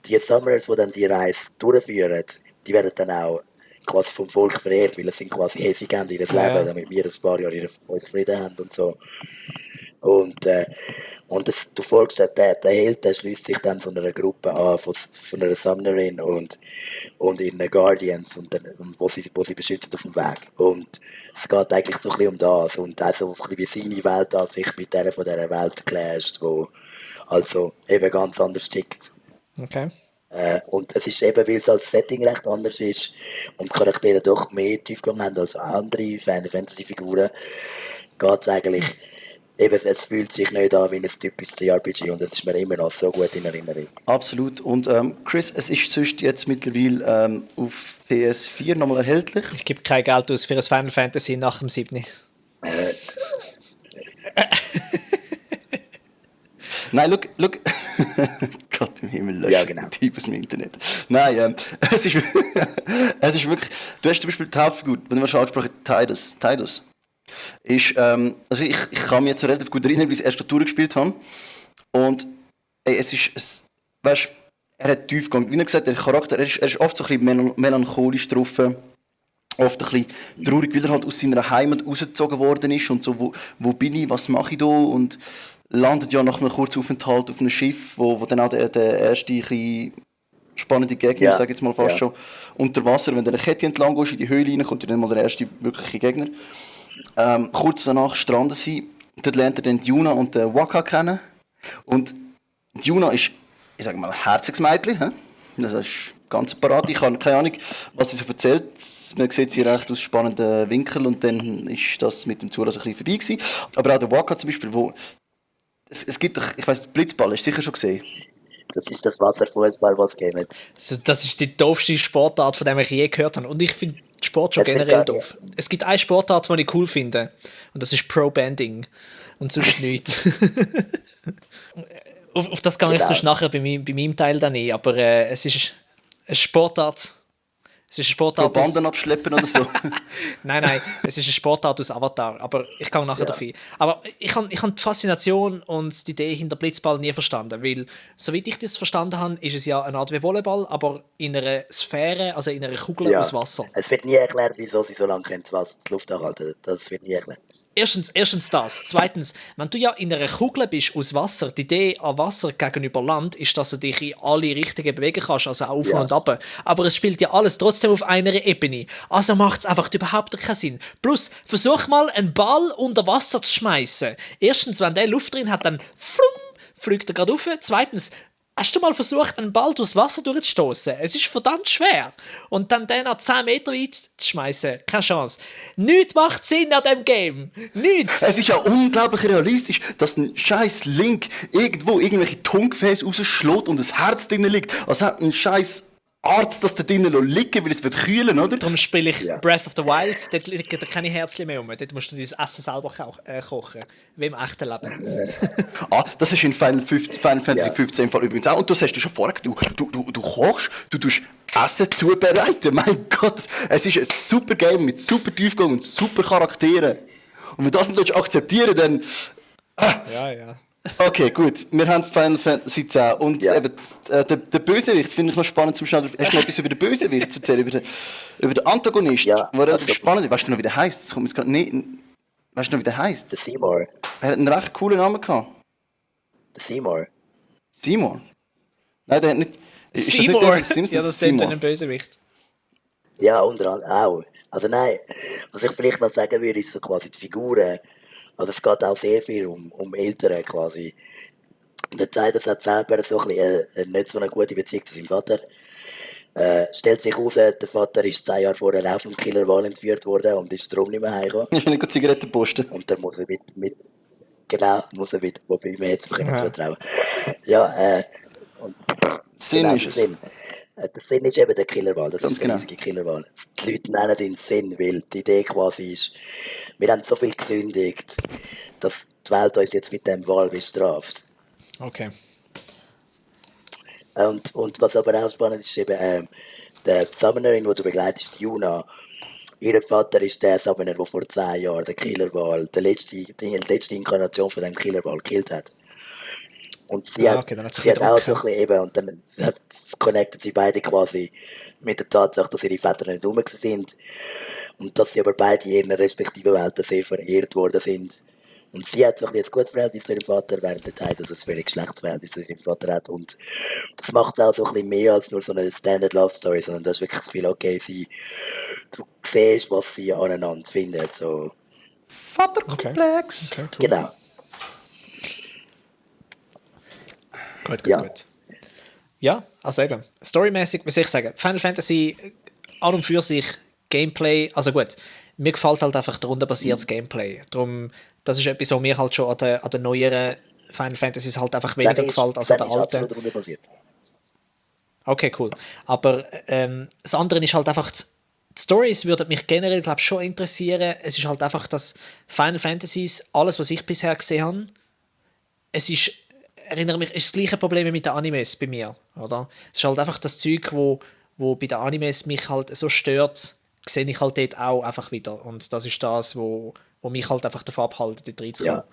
die Summoners, die dann die Reise durchführen, die werden dann auch quasi vom Volk verehrt, weil es sind quasi sie geben ihr Leben, damit wir ein paar Jahre unseren Frieden haben und so. Und du folgst der Held, der schließt sich dann von einer Gruppe an, von einer Summonerin und ihren Guardians, und wo sie beschützen auf dem Weg. Und es geht eigentlich so ein bisschen um das und auch so ein bisschen wie seine Weltansicht mit der von dieser Welt clasht, wo also eben ganz anders tickt. Okay. Und es ist eben, weil es als Setting recht anders ist und die Charaktere doch mehr Tiefgang haben als andere Final Fantasy Figuren, geht es eigentlich, eben, es fühlt sich nicht an wie ein typisches JRPG und es ist mir immer noch so gut in Erinnerung. Absolut. Und Chris, es ist sonst jetzt mittlerweile auf PS4 nochmal erhältlich. Ich gebe kein Geld aus für ein Final Fantasy nach dem 7. Nein, look. Gott im Himmel, lösch Ja, genau. den Typ aus dem Internet. Nein, es ist wirklich, du hast zum Beispiel die Hauptfigur, wenn du mal schon angesprochen hast, Tidus. Ist, also ich kann mich jetzt so relativ gut erinnern, weil ich es erst durchgespielt habe. Und weißt, er hat Tiefgang. Wie gesagt, der Charakter, er ist oft so ein bisschen melancholisch drauf. Oft ein bisschen traurig, weil er halt aus seiner Heimat rausgezogen worden ist und so, wo bin ich, was mache ich da, und landet ja nach einem kurzen Aufenthalt auf einem Schiff, wo dann auch der erste ein bisschen spannende Gegner, sage ich jetzt mal fast schon, unter Wasser, wenn du eine Kette entlang gehst, in die Höhle rein, kommt dann mal der erste wirkliche Gegner. Kurz danach stranden sie, dort lernt er dann die Yuna und den Waka kennen, und die Yuna ist, ich sage mal, ein Herzensmädchen, he? Das ist ganz parat. Ich habe keine Ahnung, was sie so erzählt. Man sieht sie recht aus spannenden Winkeln und dann ist das mit dem Zulassen ein bisschen vorbei gewesen. Aber auch der Waka zum Beispiel, wo es gibt doch, ich weiss, Blitzball, hast du sicher schon gesehen? Das ist das Wasserfußball, was es gegeben hat. Also, das ist die doofste Sportart, von der ich je gehört habe. Und ich finde Sport schon Das wird generell geil. doof. Es gibt eine Sportart, die ich cool finde. Und das ist Pro-Banding. Und sonst nichts. auf das kann ich Genau. sonst nachher bei meinem Teil dann nicht. Aber es ist eine Sportart. Es ist eine Sportart. Banden abschleppen oder so? Nein, es ist eine Sportart aus Avatar, aber ich gehe nachher dafür. Aber ich habe die Faszination und die Idee hinter Blitzball nie verstanden, weil, soweit ich das verstanden habe, ist es ja eine Art wie Volleyball, aber in einer Sphäre, also in einer Kugel aus Wasser. Es wird nie erklärt, wieso sie so lange können die Luft anhalten. Das wird nie erklärt. Erstens das. Zweitens, wenn du ja in einer Kugel bist aus Wasser, die Idee an Wasser gegenüber Land ist, dass du dich in alle Richtungen bewegen kannst, also auf und ab. Aber es spielt ja alles trotzdem auf einer Ebene. Also macht es einfach überhaupt keinen Sinn. Plus, versuch mal einen Ball unter Wasser zu schmeißen. Erstens, wenn der Luft drin hat, dann fliegt er gerade rauf. Zweitens, hast du mal versucht, einen Ball durchs Wasser durchzustoßen? Es ist verdammt schwer. Und dann den an 10 Meter weit zu schmeißen, keine Chance. Nichts macht Sinn an diesem Game. Nichts. Es ist ja unglaublich realistisch, dass ein scheiß Link irgendwo irgendwelche Tongefäße rausschlägt und ein Herz drin liegt. Also hat ein scheiß Arzt das da drinnen liegen, weil es wird kühlen, oder? Darum spiele ich Ja. Breath of the Wild, dort liegen da keine Herzchen mehr rum. Dort musst du dein Essen selber kochen. Wie im echten Leben. Das ist in Final Fantasy Ja. 15 Fall übrigens auch. Und das hast du schon vorher, du kochst, du tust Essen zubereiten. Mein Gott, es ist ein super Game mit super Tiefgang und super Charakteren. Und wenn du das nicht akzeptieren dann... Ja. Okay, gut. Wir haben Final Fantasy 10. Und Ja. eben, der Bösewicht finde ich noch spannend zum Schauen. Hast du noch etwas über den Bösewicht zu erzählen? Über den Antagonist? Ja, der relativ also- spannend ist. Weißt du noch, wie der heisst? Das kommt mir jetzt gerade nicht... Weißt du noch, wie der heisst? Der Seymour. Er hat einen recht coolen Namen gehabt. Der Seymour. Simon? Nein, der hat nicht... Ist das nicht Seymour! der von Simpsons? Ja, das ist ein Seymour. Bösewicht. Ja, unter anderem auch. Also nein, was ich vielleicht noch sagen würde, ist so quasi die Figuren. Also es geht auch sehr viel um Eltern quasi. Der Titus hat selber so ein bisschen nicht so eine gute Beziehung zu seinem Vater. Stellt sich heraus, der Vater ist 10 Jahre vorher auch vom Killerwal entführt worden und ist darum nicht mehr heimgekommen. Ich will nicht Zigaretten posten. Und dann muss er genau, muss er mit, wobei wir jetzt können Ja. zutrauen. Ja, und Sinn genau, ist der es. Sinn. Der Sinn ist eben der Killerwal, das Ganz ist der genau. riesige Killerwal. Die Leute nennen ihn Sinn, weil die Idee quasi ist, wir haben so viel gesündigt, dass die Welt uns jetzt mit dem Wal bestraft. Okay. Und was aber auch spannend ist, eben, der Summonerin, die du begleitest, Yuna, ihr Vater ist der Summoner, der vor 10 Jahren den Killerwal, die letzte Inkarnation von dem Killerwal gekillt hat. Und sie Ah, hat, okay, dann hat sich sie hat wieder auch so ein umgekehrt. bisschen eben, und dann connecten sie beide quasi mit der Tatsache, dass ihre Väter nicht rum sind und dass sie aber beide in ihren respektiven Welten sehr verehrt worden sind. Und sie hat so ein bisschen ein gutes Verhältnis zu ihrem Vater, während der Teil, dass es völlig Geschlechtsverhältnis zu ihrem Vater hat. Und das macht es auch so ein bisschen mehr als nur so eine Standard Love Story, sondern das ist wirklich das Gefühl, okay, du siehst, was sie aneinander finden. So. Vaterkomplex. Okay, cool. Genau. Gut. Ja. Ja, also eben, storymäßig, was soll ich sagen, Final Fantasy an und für sich, Gameplay, also gut, mir gefällt halt einfach der rundenbasiertes Gameplay. Darum, das ist etwas, was mir halt schon an den neueren Final Fantasies halt einfach weniger Das gefällt als an ist den alten. absolut rundenbasiert. Okay, cool. Aber das andere ist halt einfach, die Stories würden mich generell, glaube ich, schon interessieren. Es ist halt einfach, dass Final Fantasies, alles, was ich bisher gesehen habe, es ist, erinnere mich, ist das gleiche Problem wie mit den Animes bei mir, oder? Es ist halt einfach das Zeug, wo bei den Animes mich halt so stört, sehe ich halt dort auch einfach wieder. Und das ist das, wo mich halt einfach davon abhält, dort reinzukommen.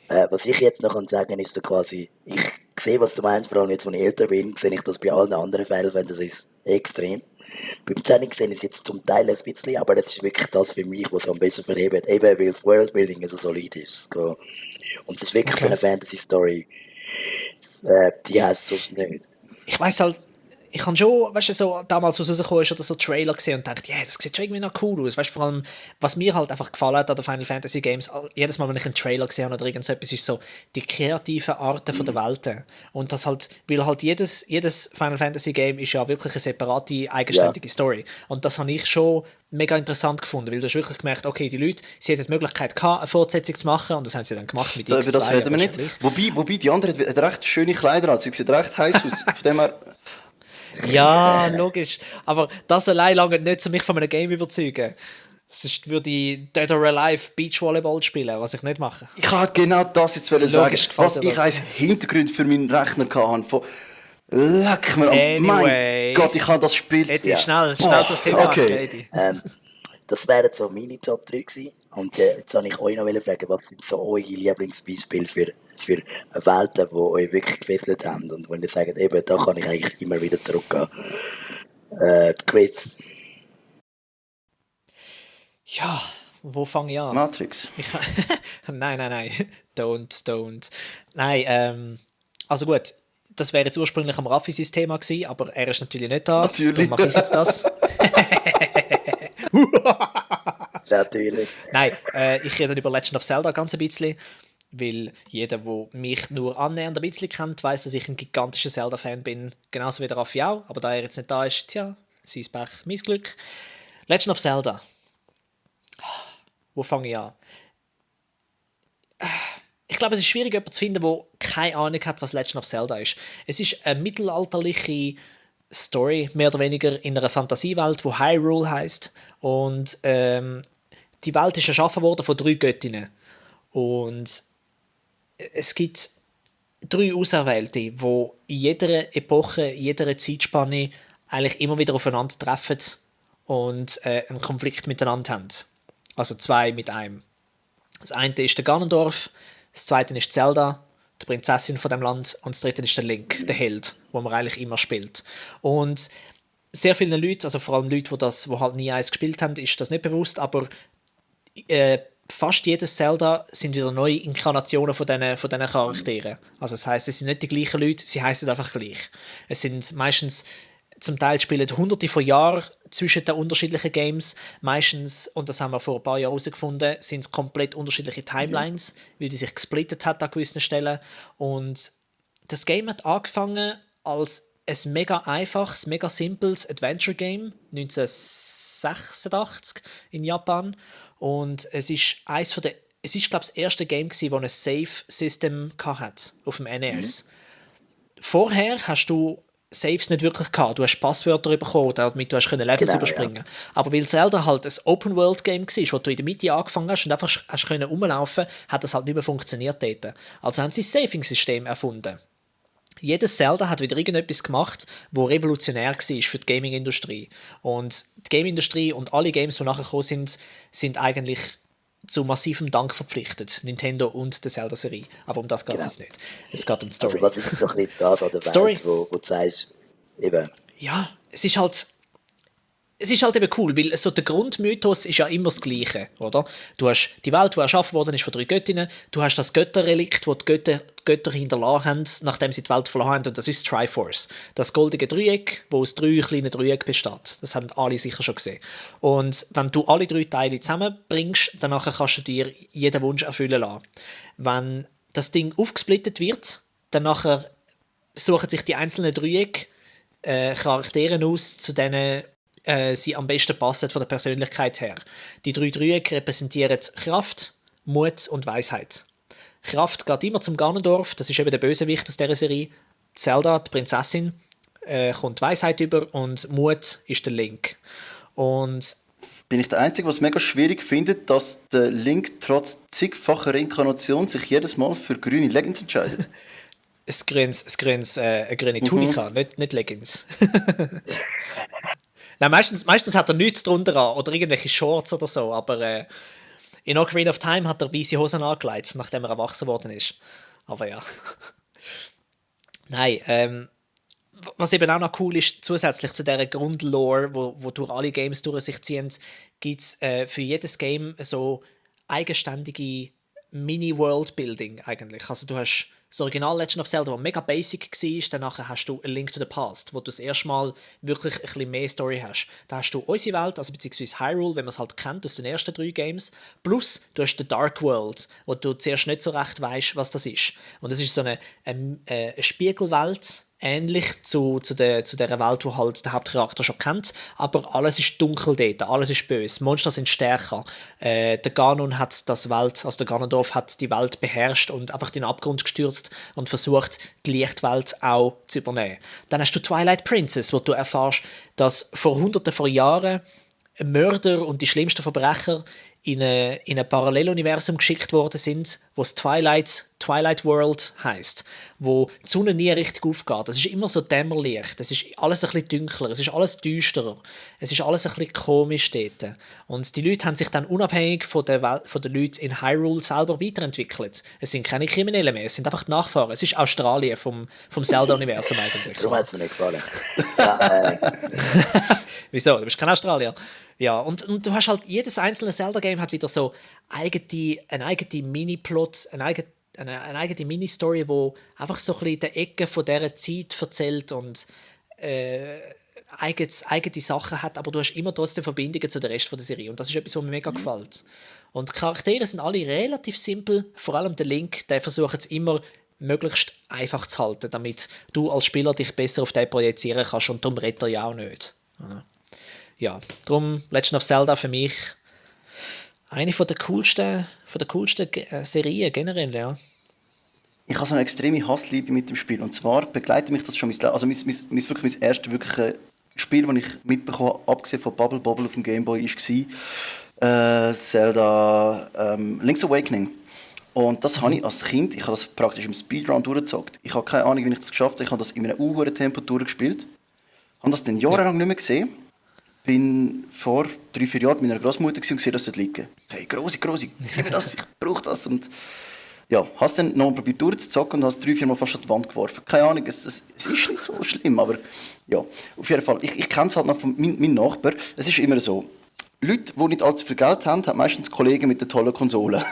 Ja. Was ich jetzt noch sagen kann, ist so quasi, ich sehe, was du meinst, vor allem jetzt, wo ich älter bin, sehe ich das bei allen anderen Final Fantasies extrem. Beim 10 sehe ich es jetzt zum Teil ein bisschen, aber das ist wirklich das für mich, was es am besten verhebt. Eben, weil das Worldbuilding so solid ist. So. Und das ist wirklich Okay. für eine Fantasy-Story, die hast du sonst nicht. Ich weiß halt, ich habe schon, weißt du, so damals, als es rausgekommen ist, oder so Trailer gesehen und dachte, ja, das sieht schon irgendwie noch cool aus. Weißt du, vor allem, was mir halt einfach gefallen hat an den Final Fantasy Games, jedes Mal, wenn ich einen Trailer gesehen habe oder irgend so etwas, ist so die kreativen Arten von der Welten. Und das halt, weil halt jedes Final Fantasy Game ist ja wirklich eine separate, eigenständige Story. Und das habe ich schon mega interessant gefunden, weil du hast wirklich gemerkt, okay, die Leute, sie hätten die Möglichkeit gehabt, eine Fortsetzung zu machen und das haben sie dann gemacht mit Über X2. das reden wir aber nicht. ist ja Wobei die andere hat recht schöne Kleider an. Sie sieht recht heiß aus. Von dem her... Ja, logisch. Aber das allein lange nicht, um mich von einem Game überzeugen. Sonst würde ich Dead or Alive Beachvolleyball spielen, was ich nicht mache. Ich wollte genau das jetzt sagen. Logisch gefällt Was dir ich das. als Hintergrund für meinen Rechner hatte. Von leck mir am... Anyway. Mein Gott, ich kann das Spiel... Eddie, Ja. schnell Boah, das Thema okay. Eddie. Das wären so meine Top 3 gewesen. Und jetzt wollte ich euch noch fragen, was sind so eure Lieblingsbeispiele für Welten, die euch wirklich gefesselt haben und wenn ihr sagt, eben, da kann ich eigentlich immer wieder zurückgehen. Chris, Ja, wo fange ich an? Matrix. Nein. Don't. Nein, also gut, das wäre jetzt ursprünglich am Raffi sein Thema gewesen, aber er ist natürlich nicht da. Natürlich. Darum mache ich jetzt das. natürlich. Nein, ich rede über Legend of Zelda ganz ein bisschen, weil jeder, der mich nur annähernd ein bisschen kennt, weiß, dass ich ein gigantischer Zelda-Fan bin, genauso wie der Raffi auch, aber da er jetzt nicht da ist, tja, sein Pech, mein Glück. Legend of Zelda. Wo fange ich an? Ich glaube, es ist schwierig, jemanden zu finden, der keine Ahnung hat, was Legend of Zelda ist. Es ist eine mittelalterliche Story, mehr oder weniger in einer Fantasiewelt, die Hyrule heisst. Und die Welt ist erschaffen worden von 3 Göttinnen. Und es gibt 3 Auserwählte, die in jeder Epoche, in jeder Zeitspanne eigentlich immer wieder aufeinandertreffen und einen Konflikt miteinander haben. Also 2 mit einem. Das eine ist der Ganondorf, das zweite ist Zelda, die Prinzessin von dem Land, und das dritte ist der Link, der Held, wo man eigentlich immer spielt. Und sehr vielen Leuten, also vor allem Leute, die halt nie eins gespielt haben, ist das nicht bewusst, aber fast jedes Zelda sind wieder neue Inkarnationen von diesen Charakteren. Also das heisst, es sind nicht die gleichen Leute, sie heißen einfach gleich. Es sind meistens, zum Teil spielen hunderte von Jahren zwischen den unterschiedlichen Games. Meistens, und das haben wir vor ein paar Jahren herausgefunden, sind es komplett unterschiedliche Timelines, weil die sich gesplittet hat an gewissen Stellen. Und das Game hat angefangen als ein mega einfaches, mega simples Adventure-Game, 1986 in Japan. Und es ist glaube ich, das erste Game gewesen, das ein Save-System hatte auf dem NES. Vorher hast du Saves nicht wirklich gehabt. Du hast Passwörter bekommen, damit du Levels überspringen. Ja. Aber weil Zelda halt ein Open-World-Game war, wo du in der Mitte angefangen hast und einfach hast rumlaufen, hat das halt nicht mehr funktioniert dort. Also haben sie ein Saving-System erfunden. Jedes Zelda hat wieder irgendetwas gemacht, wo revolutionär war für die Gaming-Industrie. Und die Gaming-Industrie und alle Games, die nachher gekommen sind eigentlich zu massivem Dank verpflichtet. Nintendo und der Zelda-Serie. Aber um das geht es nicht. Es geht um die Story. Also was ist so ein bisschen das an der Welt, wo du sagst, eben... Ja, es ist halt eben cool, weil so der Grundmythos ist ja immer das Gleiche, oder? Du hast die Welt, die erschaffen worden ist von 3 Göttinnen, du hast das Götterrelikt, das die Götter hinterlassen haben, nachdem sie die Welt verloren haben, und das ist Triforce. Das goldige Dreieck, das aus 3 kleinen Dreiecken besteht. Das haben alle sicher schon gesehen. Und wenn du alle 3 Teile zusammenbringst, dann kannst du dir jeden Wunsch erfüllen lassen. Wenn das Ding aufgesplittet wird, dann nachher suchen sich die einzelnen Dreiecke Charaktere aus, zu denen sie am besten passen von der Persönlichkeit her. Die 3 Dreiecke repräsentieren Kraft, Mut und Weisheit. Kraft geht immer zum Ganondorf, das ist eben der Bösewicht aus dieser Serie. Zelda, die Prinzessin, kommt Weisheit über, und Mut ist der Link. Und bin ich der Einzige, was mega schwierig findet, dass der Link trotz zigfacher Reinkarnation sich jedes Mal für grüne Leggings entscheidet? Eine grüne Tunika, nicht Leggings. Nein, meistens hat er nichts drunter an oder irgendwelche Shorts oder so, aber in Ocarina of Time hat er weiße Hosen angelegt, nachdem er erwachsen worden ist. Aber ja. Nein, was eben auch noch cool ist, zusätzlich zu dieser Grundlore, wo durch alle Games durch sich ziehen, gibt es für jedes Game so eigenständige Mini-World-Building eigentlich. Also du hast das Original Legend of Zelda, das mega basic war, danach hast du A Link to the Past, wo du das erste Mal wirklich ein bisschen mehr Story hast. Da hast du unsere Welt, also beziehungsweise Hyrule, wenn man es halt kennt aus den ersten 3 Games, plus du hast The Dark World, wo du zuerst nicht so recht weißt, was das ist. Und das ist so eine Spiegelwelt, ähnlich zu dieser Welt, die halt der Hauptcharakter schon kennt, aber alles ist dunkel dort, alles ist böse, Monster sind stärker. Der Ganon hat das Welt, also der Ganondorf hat die Welt beherrscht und einfach den Abgrund gestürzt und versucht, die Lichtwelt auch zu übernehmen. Dann hast du Twilight Princess, wo du erfährst, dass vor Hunderten von Jahren Mörder und die schlimmsten Verbrecher in ein Paralleluniversum geschickt worden sind, wo es Twilight World heisst, wo die Sonne nie richtig aufgeht. Es ist immer so Dämmerlicht, es ist alles ein bisschen dunkler, es ist alles düsterer, es ist alles ein bisschen komisch dort. Und die Leute haben sich dann unabhängig von den Leuten in Hyrule selber weiterentwickelt. Es sind keine Kriminellen mehr, es sind einfach die Nachfahren. Es ist Australien vom Zelda-Universum eigentlich. Darum hat es mir nicht gefallen. Wieso? Du bist kein Australier. Ja, und du hast halt, jedes einzelne Zelda-Game hat wieder so eine eigene Mini-Plot, eine eigene Mini-Story, die einfach so ein bisschen die Ecke von dieser Zeit erzählt und eigene Sachen hat, aber du hast immer trotzdem Verbindungen zu der Rest der Serie. Und das ist etwas, was mir mega gefällt. Und die Charaktere sind alle relativ simpel, vor allem der Link, der versucht es immer möglichst einfach zu halten, damit du als Spieler dich besser auf den projizieren kannst, und darum redet er ja auch nicht. Ja, darum Legend of Zelda für mich eine von der coolsten Serien generell, ja. ich habe so eine extreme Hassliebe mit dem Spiel. Und zwar begleitet mich das schon mein Leben. Also wirklich mein erstes wirkliches Spiel, das ich mitbekommen habe, abgesehen von Bubble Bobble auf dem Gameboy, war Zelda Link's Awakening. Und das habe ich als Kind, ich habe das praktisch im Speedrun durchgezockt. Ich habe keine Ahnung, wie ich das geschafft habe. Ich habe das in einem Tempo durchgespielt. Habe das dann jahrelang nicht mehr gesehen. Bin vor 3-4 Jahren mit meiner Großmutter und gesehen, dass dort liegen. Hey, grosse, gib mir das, ich brauche das. Und ja, habe es dann noch probiert durchzuzocken und habe es 3-4 Mal fast an die Wand geworfen. Keine Ahnung, es ist nicht so schlimm, aber ja, auf jeden Fall. Ich kenne es halt noch von meinem Nachbar. Es ist immer so, Leute, die nicht allzu viel Geld haben, haben meistens Kollegen mit der tollen Konsole.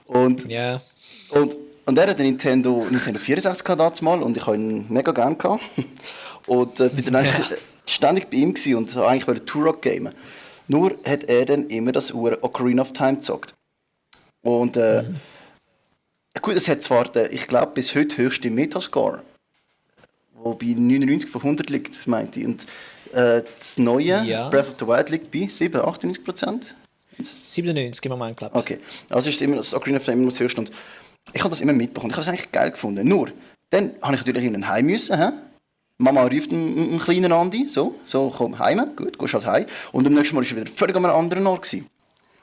Und, Ja. und er hat den Nintendo 64 damals mal und ich habe ihn mega gerne gehabt. Und bin dann eigentlich ständig bei ihm gewesen und eigentlich wollte Turok gamen. Nur hat er dann immer das Ocarina of Time gezockt. Und gut, es hat zwar ich glaube, bis heute höchste Metascore, wo bei 99 von 100 liegt, meinte ich. Und das neue Breath of the Wild liegt bei 98%. 97 im Moment, glaube ich. Okay, also ist das Ocarina of Time immer das höchste. Und ich habe das immer mitbekommen. Ich habe das eigentlich geil gefunden. Nur, dann habe ich natürlich in ein Heim müssen. He? Mama ruft einen kleinen Andi, so komm heim, gut, gehst halt heim. Und am nächsten Mal war er wieder völlig an einem anderen Ort gewesen.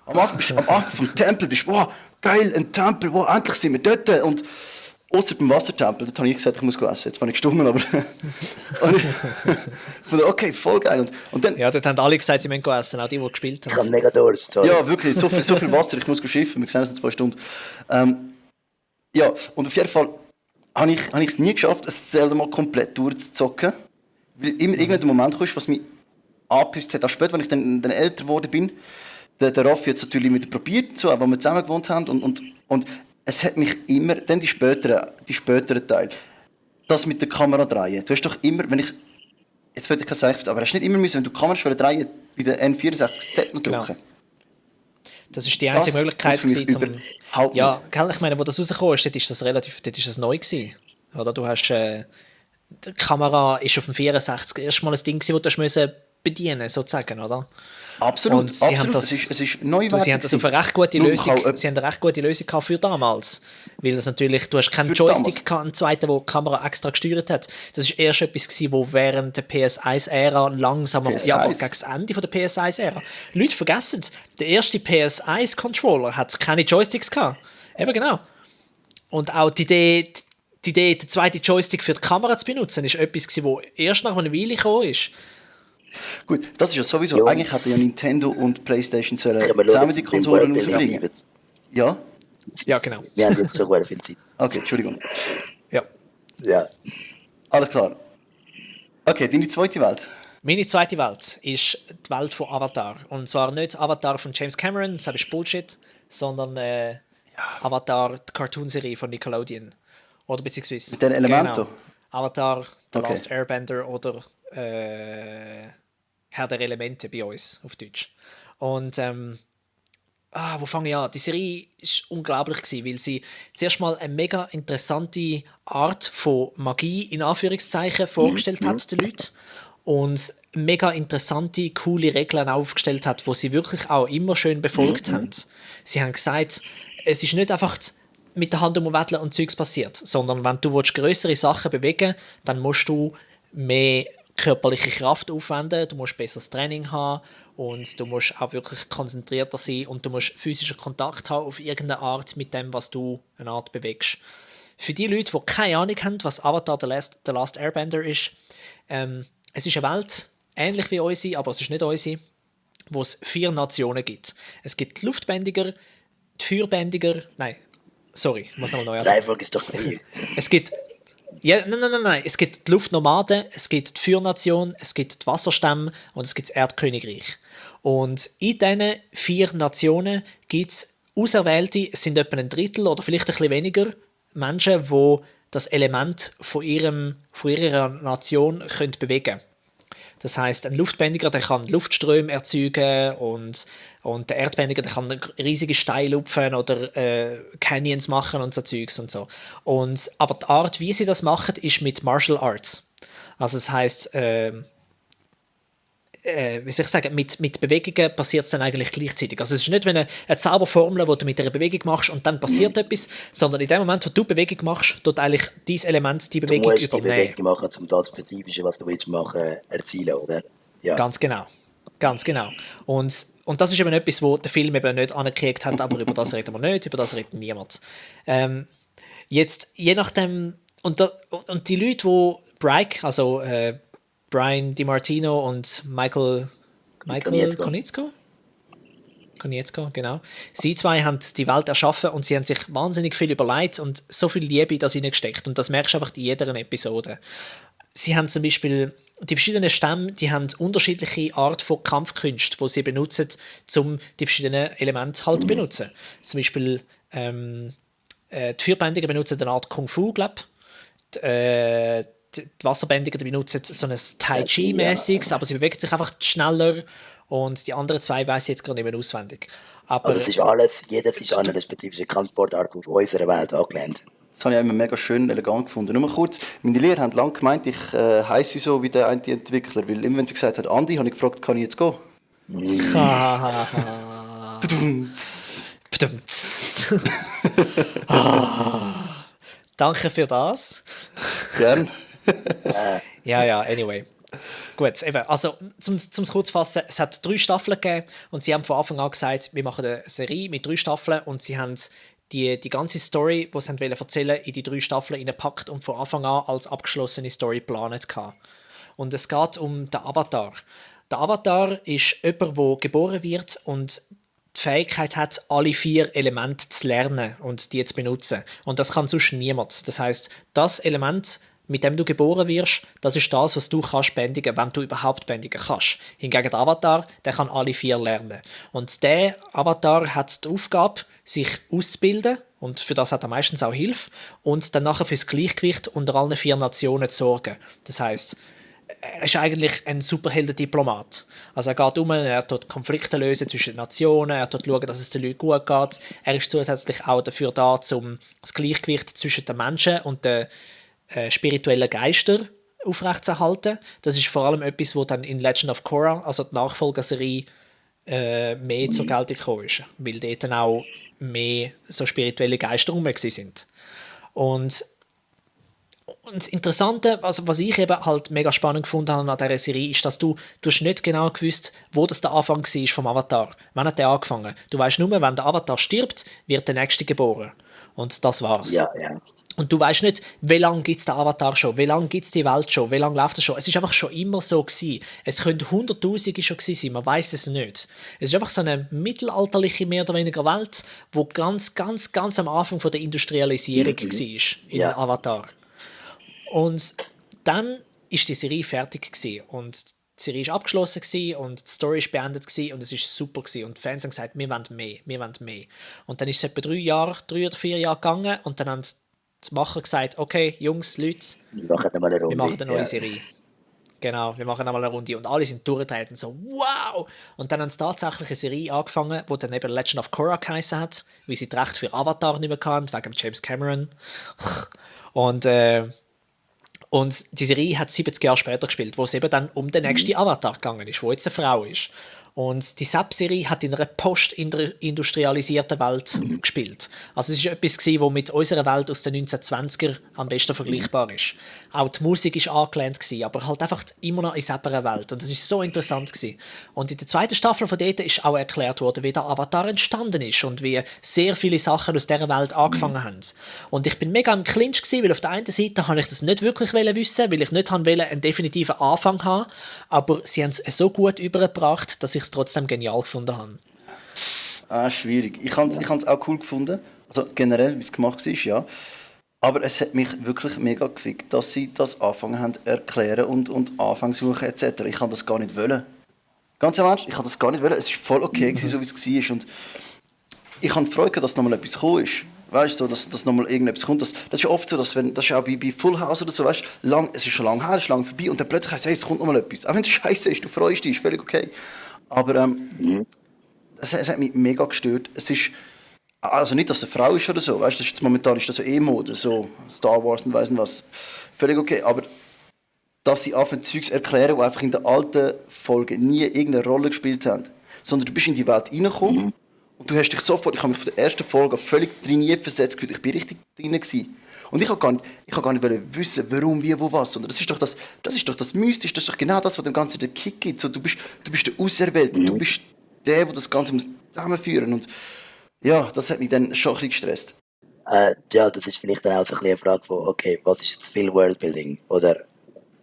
Am Anfang vom Tempel bist du, wow, geil, ein Tempel, wow, endlich sind wir dort. Und außer beim Wassertempel, dort habe ich gesagt, ich muss essen. Jetzt war ich gestummen, aber und ich fand, okay, voll geil. Und dann, Ja, dort haben alle gesagt, sie müssen essen, auch die gespielt Ich haben. habe mega Durst. Sorry. ja, wirklich, so viel Wasser, ich muss schiffen, wir sehen uns in 2 Stunden. Ja, und auf jeden Fall habe ich es nie geschafft, es selten mal komplett durchzuzocken. Weil immer irgendein Moment kommt, was mich angepisst hat. Auch später, wenn ich dann älter geworden bin, der Raffi hat es natürlich wieder probiert, so, auch wenn wir zusammen gewohnt haben. Und es hat mich immer, dann die späteren Teile, das mit der Kamera drehen. Du hast doch immer, jetzt würde ich kein Zeichen, aber hast nicht immer müssen, wenn du die Kamera drehen, bei der N64Z noch drücken. Genau. Das ist die einzige Möglichkeit tut für mich gewesen, überhaupt ja, nicht. gell, ich meine, wo das rausgekommen ist, dort ist das neu gewesen. Oder du hast, die Kamera ist auf dem 64 erst mal ein Ding gewesen, das du musst bedienen, sozusagen, oder? Absolut, Und sie haben absolut. das- Es ist neuwertig. Sie haben das auf eine recht gute Nur Lösung, auch, sie haben eine recht gute Lösung gehabt für damals. Weil das natürlich, du hast keinen Für Joystick damals. gehabt, einen zweiten, wo die Kamera extra gesteuert hat. Das ist erst etwas gewesen, wo während der PS1-Ära langsam, PS1. ja, aber gegen das Ende von der PS1-Ära. Leute vergessen es, der erste PS1-Controller hat keine Joysticks gehabt. Eben genau. Und auch die Idee, den zweiten Joystick für die Kamera zu benutzen, ist etwas gewesen, wo erst nach einer Weile gekommen ist. gut, das ist ja sowieso, Jungs. eigentlich hätten ja Nintendo und PlayStation sollen Können wir zusammen schauen, die dass wir beim Konsolen Worldbuilding rausbringen. bleiben? Ja? Ja, genau. Wir haben jetzt schon sehr viel Zeit. Okay, Entschuldigung. Ja. Ja. Alles klar. Okay, deine zweite Welt. Meine zweite Welt ist die Welt von Avatar. Und zwar nicht Avatar von James Cameron, das ist Bullshit, sondern Avatar, die Cartoonserie von Nickelodeon. Oder beziehungsweise... Mit den Elementen? Genau. Avatar, The Okay. Last Airbender oder Herr der Elemente bei uns auf Deutsch. Und wo fange ich an? Die Serie war unglaublich gewesen, weil sie zuerst mal eine mega interessante Art von Magie in Anführungszeichen vorgestellt hat den Leuten und mega interessante, coole Regeln aufgestellt hat, wo sie wirklich auch immer schön befolgt haben. Sie haben gesagt, es ist nicht einfach mit der Hand umwetteln und Zeugs passiert, sondern wenn du größere Sachen bewegen willst, dann musst du mehr körperliche Kraft aufwenden, du musst besseres Training haben und du musst auch wirklich konzentrierter sein und du musst physischen Kontakt haben auf irgendeine Art mit dem, was du eine Art bewegst. Für die Leute, die keine Ahnung haben, was Avatar The Last Airbender ist, es ist eine Welt, ähnlich wie unsere, aber es ist nicht unsere, wo es 4 Nationen gibt. Es gibt die Luftbändiger, die Feuerbändiger, nein, sorry, ich muss nochmal neu anfangen. Reihenfolge ist doch 4. Es gibt. Ja, nein. Es gibt die Luftnomaden, es gibt die Feuernation, es gibt die Wasserstämme und es gibt das Erdkönigreich. Und in diesen 4 Nationen gibt es Auserwählte, es sind etwa ein Drittel oder vielleicht ein bisschen weniger Menschen, die das Element von ihrer Nation können bewegen können. Das heisst, ein Luftbändiger der kann Luftströme erzeugen und der Erdbändiger der kann riesige Steillupfen oder Canyons machen und so Zeugs und so. Aber die Art, wie sie das machen, ist mit Martial Arts. Also das heisst, wie soll ich sagen, mit Bewegungen passiert es dann eigentlich gleichzeitig. Also es ist nicht, wenn eine Zauberformel, die du mit einer Bewegung machst und dann passiert etwas, sondern in dem Moment, wo du Bewegung machst, tut eigentlich dieses Element die Du Bewegung musst die übernehmen. Bewegung machen, um das Spezifische, was du willst machen, erzielen, oder? Ja. Ganz genau. Ganz genau. Und das ist eben etwas, wo der Film eben nicht angekriegt hat, aber über das reden wir nicht, über das redet niemand. Jetzt, je nachdem, und die Leute, die Bryke, also Brian DiMartino und Michael Konietzko, genau. Sie zwei haben die Welt erschaffen und sie haben sich wahnsinnig viel überlegt und so viel Liebe in das hineingesteckt. Und das merkst du einfach in jeder Episode. Sie haben zum Beispiel die verschiedenen Stämme, die haben unterschiedliche Art von Kampfkünsten, die sie benutzen, um die verschiedenen Elemente halt zu benutzen. Zum Beispiel die Feuerbändiger benutzen eine Art Kung Fu, glaube ich. Die Wasserbändiger benutzen so ein Tai Chi-mäßiges, aber sie bewegen sich einfach schneller. Und die anderen zwei weiss ich jetzt gerade nicht mehr auswendig. Aber Also es ist alles, jedes ist an einer spezifischen Kampfsportart auf unserer Welt angelehnt. Das habe ich immer mega schön elegant gefunden. Nur kurz, meine Lehrer haben lange gemeint, ich heisse so wie der eine Entwickler, weil immer wenn sie gesagt hat, Andi, habe ich gefragt, kann ich jetzt gehen? Danke für das. Gern. Ja, anyway. Gut, eben, also zum kurz fassen, es hat 3 Staffeln gegeben und sie haben von Anfang an gesagt, wir machen eine Serie mit 3 Staffeln und sie haben die ganze Story, die sie erzählen wollten, in die 3 Staffeln hineingepackt und von Anfang an als abgeschlossene Story geplant gehabt. Und es geht um den Avatar. Der Avatar ist jemand, der geboren wird und die Fähigkeit hat, alle 4 Elemente zu lernen und die zu benutzen. Und das kann sonst niemand. Das heißt, das Element, mit dem du geboren wirst, das ist das, was du kannst bändigen, wenn du überhaupt bändigen kannst. Hingegen der Avatar, der kann alle 4 lernen. Und der Avatar hat die Aufgabe, sich auszubilden, und für das hat er meistens auch Hilfe, und dann nachher fürs Gleichgewicht unter allen 4 Nationen zu sorgen. Das heißt, er ist eigentlich ein Superhelden-Diplomat. Also er geht er tut Konflikte lösen zwischen den Nationen, er tut schauen, dass es den Leuten gut geht. Er ist zusätzlich auch dafür da, um das Gleichgewicht zwischen den Menschen und den spirituellen Geister aufrechtzuerhalten. Das ist vor allem etwas, was dann in Legend of Korra, also die Nachfolgerserie, mehr zur Geltung gekommen ist, weil dort dann auch mehr so spirituelle Geister rum sind. Und das Interessante, also was ich eben halt mega spannend gefunden habe an dieser Serie, ist, dass du hast nicht genau gewusst, wo das der Anfang war vom Avatar. Wann hat der angefangen? Du weißt nur, wenn der Avatar stirbt, wird der Nächste geboren. Und das war's. Ja. Und du weißt nicht, wie lange gibt es den Avatar schon, wie lange gibt es die Welt schon, wie lange läuft es schon. Es ist einfach schon immer so gewesen. Es könnte Hunderttausende schon gewesen sein, man weiß es nicht. Es ist einfach so eine mittelalterliche, mehr oder weniger Welt, wo ganz am Anfang von der Industrialisierung war, in Avatar. Und dann ist die Serie fertig gewesen und die Serie ist abgeschlossen gewesen und die Story ist beendet gewesen und es ist super gewesen. Und die Fans haben gesagt, wir wollen mehr. Und dann ist es etwa 3 oder 4 Jahre gegangen und dann haben die Macher gesagt, okay, Jungs, Leute, Wir machen eine neue Serie. Genau, wir machen einmal eine Runde. Und alle sind durchgedreht und so, wow! Und dann haben sie tatsächlich eine Serie angefangen, die dann eben Legend of Korra geheißen hat, weil sie die Rechte für Avatar nicht mehr kannten, wegen James Cameron. Und die Serie hat 70 Jahre später gespielt, wo es eben dann um den nächsten Avatar gegangen ist, wo jetzt eine Frau ist. Und die Serie hat in einer postindustrialisierten Welt gespielt. Also es war etwas, das mit unserer Welt aus den 1920er am besten vergleichbar ist. Auch die Musik war angelehnt, aber halt einfach immer noch in einer Welt. Und das war so interessant. Und in der 2. Staffel von dort ist auch erklärt worden, wie der Avatar entstanden ist und wie sehr viele Sachen aus dieser Welt angefangen haben. Und ich bin mega im Clinch gewesen, weil auf der einen Seite habe ich das nicht wirklich wissen, weil ich nicht einen definitiven Anfang haben, aber sie haben es so gut übergebracht, dass ich es trotzdem genial gefunden habe. Schwierig. Ich habe es auch cool gefunden. Also generell, wie es gemacht ist, ja. Aber es hat mich wirklich mega gefickt, dass sie das angefangen haben zu erklären und anfangen zu suchen etc. Ich kann das gar nicht wollen. Ganz im Ernst, ich kann das gar nicht wollen. Es war voll okay, so wie es war. Und ich habe Freude, dass nochmal etwas gekommen ist. Weißt du, so, dass nochmal irgendetwas kommt. Das ist oft so, das ist auch bei Full House oder so, weißt du, es ist schon lange her, es ist lange vorbei und dann plötzlich heißt es kommt nochmal etwas. Auch wenn es scheiße ist, du freust dich, ist völlig okay. Aber es hat mich mega gestört. Es ist, also nicht, dass es eine Frau ist oder so, weißt du, momentan ist das so Mode, so Star Wars und weiss nicht was. Völlig okay, aber dass sie anfangen Zeugs erklären, die einfach in den alten Folgen nie irgendeine Rolle gespielt haben. Sondern du bist in die Welt reingekommen und du hast dich sofort, ich habe mich von der ersten Folge völlig trainiert versetzt gefühlt, ich bin richtig drin gewesen. Und ich habe gar nicht wissen, warum, wie, wo, was. Sondern das ist doch das Mystische, das ist doch genau das, was dem Ganzen den Kick gibt. So, du bist der Auserwählte, du bist der das Ganze muss zusammenführen muss. Und ja, das hat mich dann schon ein bisschen gestresst. Ja, das ist vielleicht dann auch so ein bisschen eine Frage von, okay, was ist jetzt viel Worldbuilding? Oder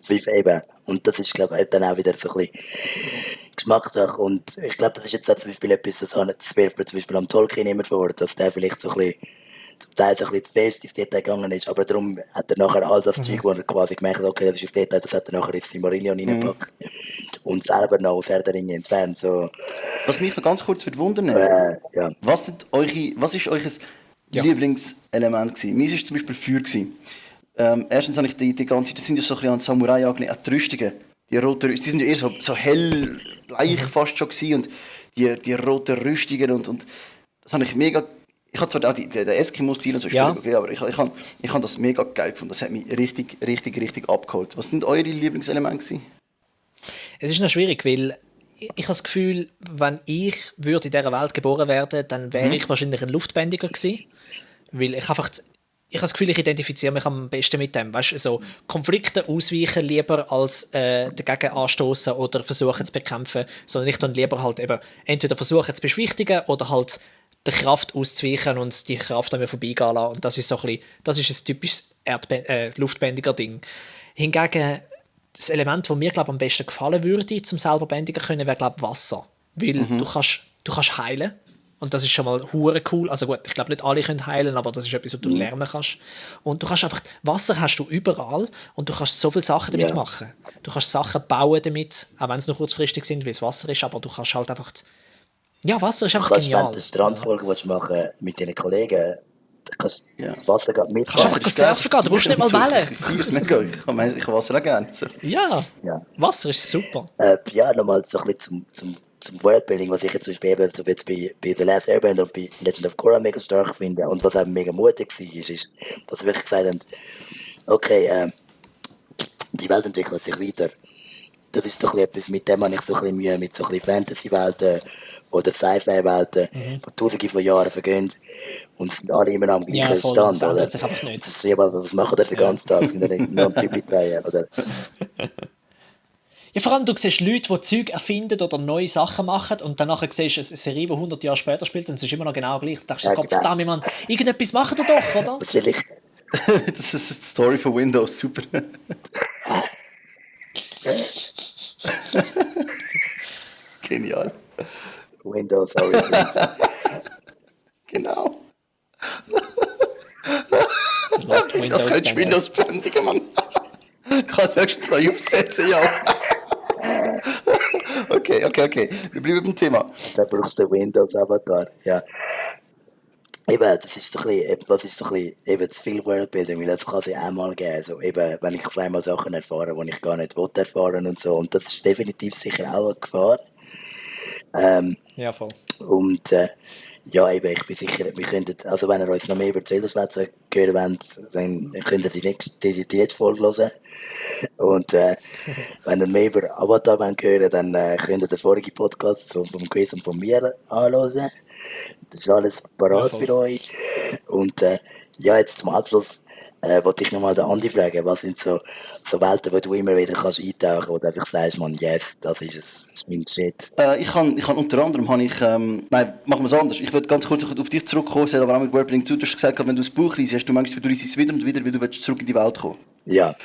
wie eben. Und das ist, glaube ich, dann auch wieder so ein bisschen Geschmackssache. Und ich glaube, das ist jetzt auch zum Beispiel etwas, das wirft mir zum Beispiel am Tolkien immer vor, dass der vielleicht so ein bisschen zum Teil so ein bisschen zu fest ins Detail gegangen ist, aber darum hat er nachher all das Zeug, wo er quasi gemerkt hat, okay, das ist das Detail, das hat er nachher ins Silmarillion reingepackt und selber noch aus Herr der Ringe entfernt, so. Was mich noch ganz kurz wundern, ja. was ist euer Lieblingselement gewesen? Meins war zum Beispiel Feuer gewesen. Erstens habe ich die ganze, das sind ja so ein bisschen an Samurai angelehnt, auch die Rüstungen, die roten Rüstungen, die sind ja eher so hellbleich fast schon gewesen und die roten Rüstungen und das habe ich mega. Ich habe zwar auch den Eskimo-Stil und so, ist völlig okay, aber ich habe das mega geil gefunden. Das hat mich richtig abgeholt. Was sind eure Lieblingselemente gewesen? Es ist noch schwierig, weil ich habe das Gefühl, wenn ich würde in dieser Welt geboren werden, dann wäre ich wahrscheinlich ein Luftbändiger gewesen. Weil ich habe das Gefühl, ich identifiziere mich am besten mit dem. Weißt, so Konflikte ausweichen lieber als dagegen anstoßen oder versuchen zu bekämpfen, sondern ich dann lieber halt eben entweder versuchen zu beschwichtigen oder halt die Kraft auszuweichen und die Kraft an mir vorbeigehen lassen. Und das ist so ein bisschen, das ist ein typisches luftbändiger Ding. Hingegen das Element, das mir glaub, am besten gefallen würde, zum selber bändigen können, wäre glaub, Wasser. Weil du kannst heilen. Und das ist schon mal hure cool. Also gut, ich glaube nicht alle können heilen, aber das ist etwas, was du lernen kannst. Und du kannst einfach, Wasser hast du überall und du kannst so viele Sachen damit machen. Du kannst Sachen bauen damit, auch wenn es nur kurzfristig sind, weil es Wasser ist, aber du kannst halt einfach... Ja, Wasser ist einfach genial. Wenn du eine Strandfolge machen mit deinen Kollegen, dann kannst du das Wasser gerade mit. Kannst einfach surfen gehen, du musst nicht mal wählen. Ich feiere es mega, ich habe Wasser auch gerne. So. Ja, Wasser ist super. Ja, nochmal so ein bisschen zum Worldbuilding, was ich jetzt zum Beispiel eben so jetzt bei The Last Airbender und bei Legend of Korra mega stark finde und was auch mega mutig war, ist, dass sie wirklich gesagt haben, okay, die Welt entwickelt sich weiter. Das ist doch etwas, mit dem habe ich so ein bisschen Mühe, mit so ein bisschen Fantasy-Welten oder Sci-Fi-Welten, die tausende von Jahren vergehen und sind alle immer am gleichen Stand, oder? Das ist jemand, was machen die den ganzen Tag? Sind die nur am Typ drehen, oder? Ja, vor allem, du siehst Leute, die Zeug erfinden oder neue Sachen machen und dann siehst du eine Serie, die 100 Jahre später spielt und es ist immer noch genau gleich. Da denkst du, verdammt, Mann, irgendetwas macht ihr doch, oder? Was will ich? Das ist die Story von Windows, super. Genial. Windows Origins. Genau. Das könntest du Windows bändigen, Mann. Kannst du höchstens neu aufsetzen, ja. Okay. Wir bleiben beim Thema. Da brauchst du den Windows-Avatar, ja. Eben, das ist so ein bisschen, eben zu viel Worldbuilding, weil das kann sich auch mal geben. Also eben, wenn ich auf einmal Sachen erfahre, die ich gar nicht erfahren und so. Und das ist definitiv sicher auch eine Gefahr. Ja, voll. Und ja, eben, ich bin sicher, wir könnten, also wenn ihr uns noch mehr über die Zelda-Schwätze hören wollt, dann könnt ihr die letzte Folge hören. Und wenn ihr mehr über Avatar wollt hören, dann könnt ihr den vorigen Podcast von Chris und von mir anhören. Das ist alles parat für euch. Und ja, jetzt zum Abschluss wollte ich nochmal den Andi fragen, was sind so Welten, wo du immer wieder kannst eintauchen, wo du einfach sagst, man, yes, das ist mein Shit. Ich kann unter anderem, nein, machen wir es anders. Ich würde ganz kurz auf dich zurückkommen, es hat aber auch mit Worldbuilding zu, du hast gesagt, wenn du das Buch liest, hast du manchmal, du liest es wieder und wieder, weil du willst zurück in die Welt kommen. Ja.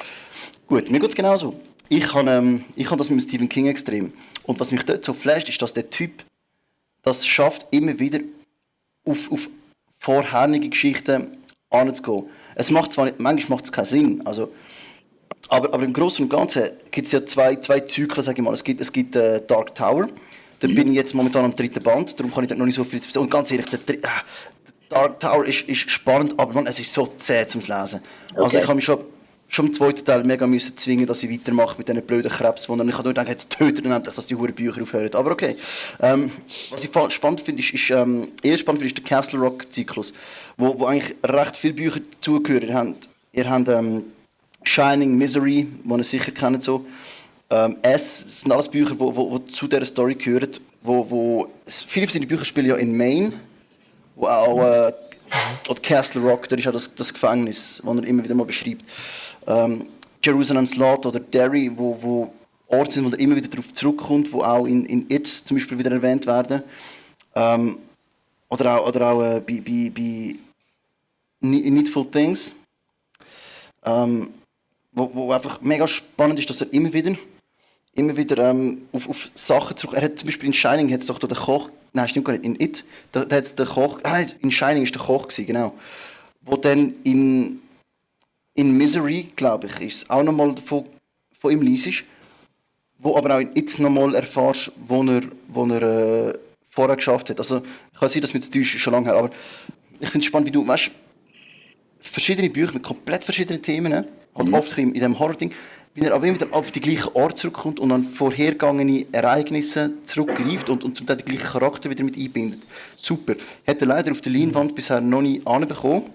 Gut, mir geht es genauso. Ich habe das mit Stephen King extrem. Und was mich dort so flasht, ist, dass der Typ das schafft, immer wieder auf vorherige Geschichten anzugehen. Es macht zwar nicht, manchmal macht es keinen Sinn, also, aber im Großen und Ganzen gibt es ja zwei Zyklen, sage ich mal. Es gibt Dark Tower, da bin ich jetzt momentan am 3. Band, darum kann ich dort noch nicht so viel zu sagen. Und ganz ehrlich, der Dark Tower ist spannend, aber man, es ist so zäh zum Lesen. Okay. Also ich habe mich schon im 2. Teil mega müssen zwingen, dass ich weitermache mit diesen blöden Krebs, wo ich habe nur gedacht, jetzt tötet endlich, dass die huren Bücher aufhören. Aber okay. Was ich spannend finde, ist der Castle Rock Zyklus, wo eigentlich recht viele Bücher zugehören. Ihr habt Shining, Misery, die ihr sicher kennt. So. Es sind alles Bücher, die zu dieser Story gehören. Viele von seinen Büchern spielen ja in Maine, wo auch oder Castle Rock, da ist auch das Gefängnis, das er immer wieder mal beschreibt. Jerusalem's Lot oder Derry, wo Orte sind, wo er immer wieder darauf zurückkommt, wo auch in It zum Beispiel wieder erwähnt werden. Oder auch bei Needful Things. Wo einfach mega spannend ist, dass er immer wieder auf Sachen zurück. Er hat zum Beispiel in Shining hat's doch den Koch. Nein, stimmt gar nicht. In It, da hat's der Koch. In Shining ist der Koch gewesen, genau. Wo dann in Misery, glaube ich, ist es auch nochmal von ihm liest. Wo aber auch in It nochmal erfährst, wo er vorher geschafft hat. Also kann sein, dass mir zu deutsch ist schon lange her, aber ich finde es spannend, wie du, weißt, verschiedene Bücher mit komplett verschiedenen Themen, und oft in diesem Horror-Ding, wie er aber immer wieder auf die gleichen Ort zurückkommt und an vorhergegangene Ereignisse zurückgreift und zum Teil den gleichen Charakter wieder mit einbindet. Super. Hat er leider auf der Leinwand bisher noch nicht anbekommen.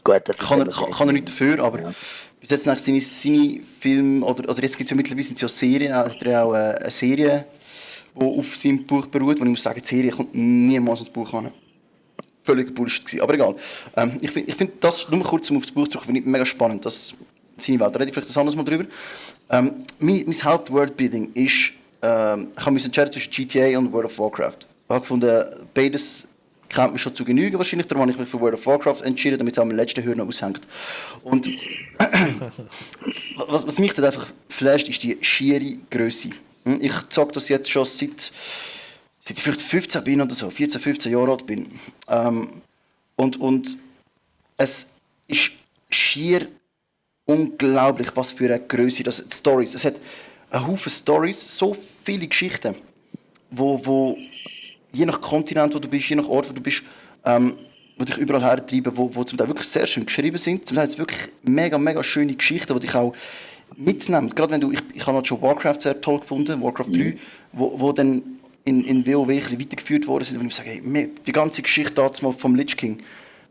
Gut, kann er nicht dafür, aber bis jetzt nach seine Filme, oder jetzt gibt es ja mittlerweile sind es ja Serien, hat er auch eine Serie, die auf seinem Buch beruht, wo ich muss sagen, die Serie kommt niemals ins Buch an. Völlig Bullshit gewesen. Aber egal. Ich find das, nur kurz um aufs Buch zurück, finde ich mega spannend. Das seine Welt. Da rede ich vielleicht ein anderes Mal drüber. Mein Haupt-Wordbuilding ist, ich habe mich entscheiden zwischen GTA und World of Warcraft. Ich habe gefunden, beides kennt man schon zu Genüge wahrscheinlich. Darum habe ich mich für World of Warcraft entschieden, damit es auch mein letzten Hörer aushängt. Und was mich dann einfach flasht, ist die schiere Grösse. Ich zocke das jetzt schon seit ich vielleicht 15 bin oder so, 14, 15 Jahre alt bin. Und es ist schier unglaublich, was für eine Größe das Stories. Es hat einen Haufen Stories, so viele Geschichten, wo je nach Kontinent, wo du bist, je nach Ort, wo du bist, wo dich überall hertreiben, wo zum Teil wirklich sehr schön geschrieben sind. Zum Teil sind es wirklich mega, mega schöne Geschichten, die dich auch mitnehmen. Gerade wenn du, ich habe schon Warcraft sehr toll gefunden, Warcraft 3, wo dann in WoW ein bisschen weitergeführt worden sind, und ich sage, hey, die ganze Geschichte damals mal vom Lich King,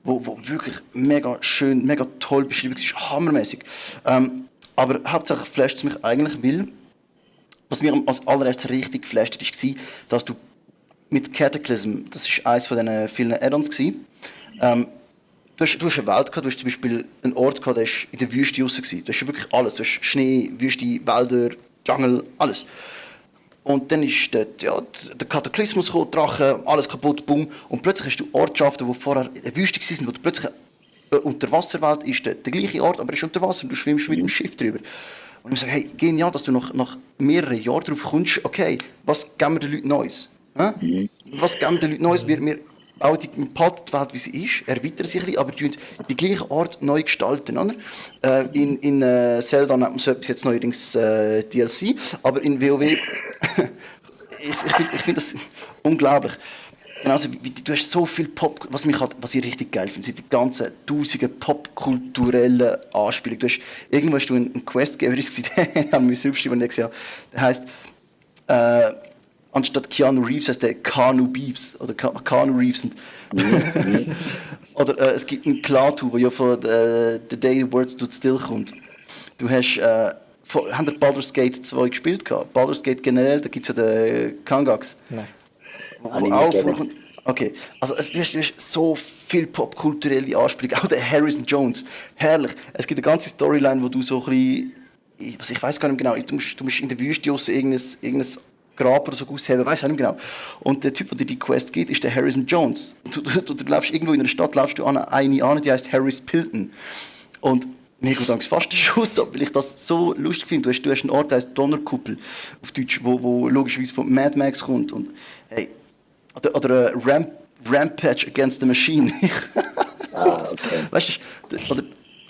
wo wirklich mega schön, mega toll beschrieben ist, hammermäßig. Aber hauptsächlich flasht es mich eigentlich, weil was mir als allererstes richtig geflasht hat, war, dass du mit Cataclysm, das war eines von diesen vielen Add-ons, du hast eine Welt gehabt, du hast zum Beispiel einen Ort gehabt, der war in der Wüste raus. Du hast wirklich alles, du hast Schnee, Wüste, Wälder, Dschungel, alles. Und dann ist der Kataklysmus gekommen, Drachen, alles kaputt, boom. Und plötzlich hast du Ortschaften, die vorher in der Wüste waren, wo du plötzlich eine Unterwasserwelt ist, der gleiche Ort, aber er ist unter Wasser und du schwimmst mit dem Schiff drüber. Und ich sage, hey, genial, dass du nach mehreren Jahren darauf kommst, okay, was geben wir den Leuten Neues? Was geben wir den Leuten Neues? Wir auch die Welt, wie sie ist, erweitern sich ein bisschen, aber die gleiche Art neu gestalten. Oder? In Zelda nennt man so etwas jetzt neuerdings DLC, aber in WoW, ich find das unglaublich. Also, du hast so viel Pop, was ich richtig geil finde, sind die ganzen tausenden popkulturellen Anspielungen. Irgendwo hast du einen Questgeber gesehen, der haben wir selbst gesagt, der heisst, anstatt Keanu Reeves heißt der Keanu Beeves oder Keanu Reeves. Oder es gibt einen Klaatu, der ja von The Day the World Stood Still kommt. Du hast, haben ihr Baldur's Gate 2 gespielt? Baldur's Gate generell, da gibt es ja den Kangax. Nein. Okay, also du hast so viel popkulturelle Anspielungen, auch der Harrison Jones, herrlich. Es gibt eine ganze Storyline, wo du so ein bisschen, ich weiß gar nicht genau, du musst in der Wüste raus irgendein Grab oder so ausheben, weiß ich nicht genau. Und der Typ, der dir die Quest gibt, ist der Harrison Jones. Du läufst irgendwo in einer Stadt, die heißt Harris Pilton. Und mir geht Angst fast der Schuss ab, weil ich das so lustig finde. Du hast einen Ort, der heißt Donnerkuppel, auf Deutsch, wo logischerweise von Mad Max kommt. Und, hey, oder Rampage Against the Machine. Okay. Weißt du,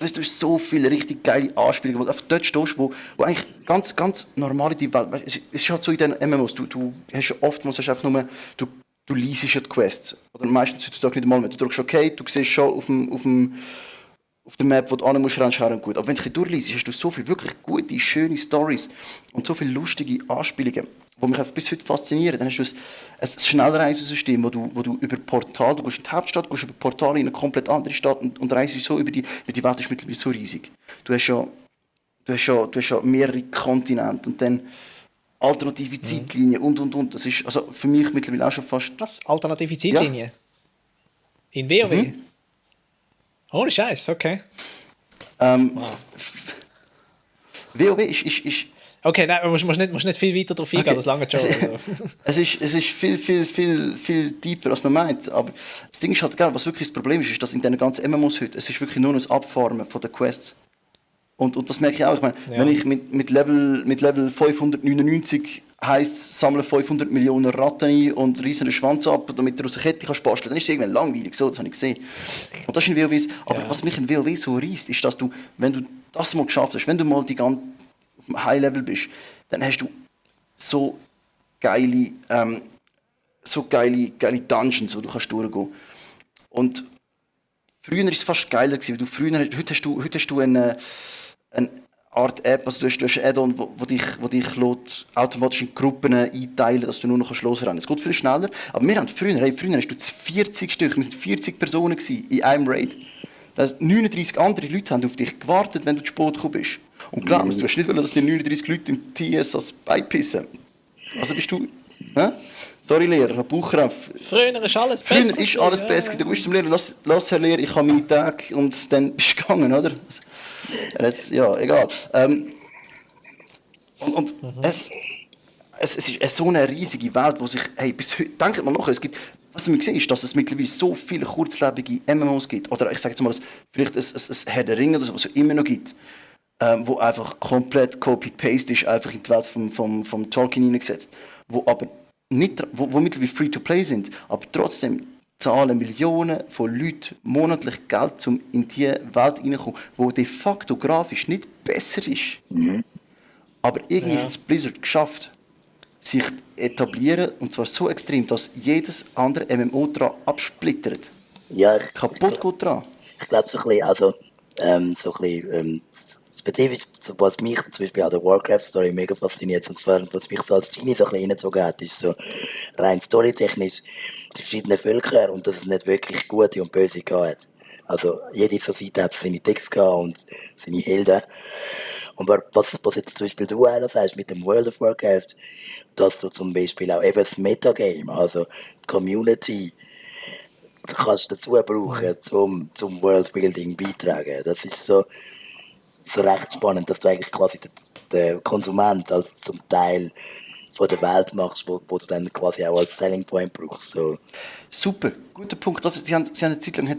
du hast so viele richtig geile Anspielungen, wo du einfach dort stehst, wo eigentlich ganz, ganz normal in die Welt. Es ist halt so in den MMOs, du hast oftmals einfach nur, du liest ja die Quests. Oder meistens heutzutage nicht einmal mehr. Du drückst okay, du siehst schon auf der Map, wo du hin musst, reinschauen gut. Aber wenn du es durchliest, hast du so viele wirklich gute, schöne Stories und so viele lustige Anspielungen. die mich einfach bis heute faszinieren. Dann hast du ein Schnellreisesystem, wo du über Portal, du gehst in die Hauptstadt, gehst über Portale in eine komplett andere Stadt und reist so über die Welt ist mittlerweile so riesig. Du hast ja mehrere Kontinente und dann alternative Zeitlinien und. Das ist also für mich mittlerweile auch schon fast... Was? Alternative Zeitlinie? Ja. In WoW? Ohne Scheiß, okay. Wow. WoW ist okay, nein, musst nicht viel weiter darauf eingehen, das lange schon. Es ist viel deeper, als man meint. Aber das Ding ist halt, was wirklich das Problem ist, dass in diesen ganzen MMOs heute, es ist wirklich nur ein Abfarmen von den Quests. Und das merke ich auch. Ich meine, wenn ich mit Level 599 heisst, sammle 500 Millionen Ratten ein und reiße den Schwanz ab, damit er aus der Kette basteln kann, dann ist es irgendwann langweilig. So, das habe ich gesehen. Und das ist in WoW. Aber was mich in WoW so reißt, ist, dass du, wenn du das mal geschafft hast, wenn du mal auf dem High-Level bist, dann hast du so geile Dungeons, wo du kannst durchgehen. Und früher war es fast geiler gewesen, weil heute hast du eine Art App, also du hast ein Add-on, wo dich automatisch in Gruppen einteilen, dass du nur noch losrennen kannst. Es geht viel schneller, aber wir haben früher hast du 40 Stück, wir sind 40 Personen in einem Raid. Das heißt, 39 andere Leute haben auf dich gewartet, wenn du zu spät gekommen bist. Und klar, du hast nicht wollen, dass die 39 Leute im TS als beipissen. Also bist du... Sorry, Lehrer, ich habe Bauchkrampf. Früher ist alles besser. Früher ist alles besser. Du bist zum Lehrer, lass Herr Lehrer, ich habe meine Tage und dann bist du gegangen, oder? Ja, egal. Es ist so eine riesige Welt, wo sich, bis heute, denkt mal nach, was wir sehen, ist, dass es mittlerweile so viele kurzlebige MMOs gibt. Oder ich sage jetzt mal, vielleicht ein Herr der Ringe oder so, was es immer noch gibt. Wo einfach komplett Copy-Paste ist, einfach in die Welt vom Tolkien hineingesetzt. Wo aber nicht, wo mittlerweile Free-to-Play sind, aber trotzdem zahlen Millionen von Leuten monatlich Geld, um in diese Welt hineinzukommen, die de facto grafisch nicht besser ist. Aber irgendwie hat es Blizzard geschafft, sich etablieren, und zwar so extrem, dass jedes andere MMO daran absplittert. Ja, kaputt geht dran. Ich glaube so ein bisschen, spezifisch, was mich zum Beispiel an der Warcraft-Story mega fasziniert und was mich so als Genie so ein bisschen reingezogen hat, ist so rein storytechnisch die verschiedenen Völker und dass es nicht wirklich gute und böse hat. Also jede so Seite hat seine Texte gehabt und seine Helden. Und was jetzt zum Beispiel du auch sagst mit dem World of Warcraft, dass du zum Beispiel auch eben das Metagame, also die Community, du kannst dazu brauchen, zum Worldbuilding beitragen. Das ist so recht spannend, dass du eigentlich quasi den Konsument als zum Teil von der Welt machst, wo du dann quasi auch als Selling Point brauchst. So. Super, guter Punkt. Also, sie haben eine Zeit lang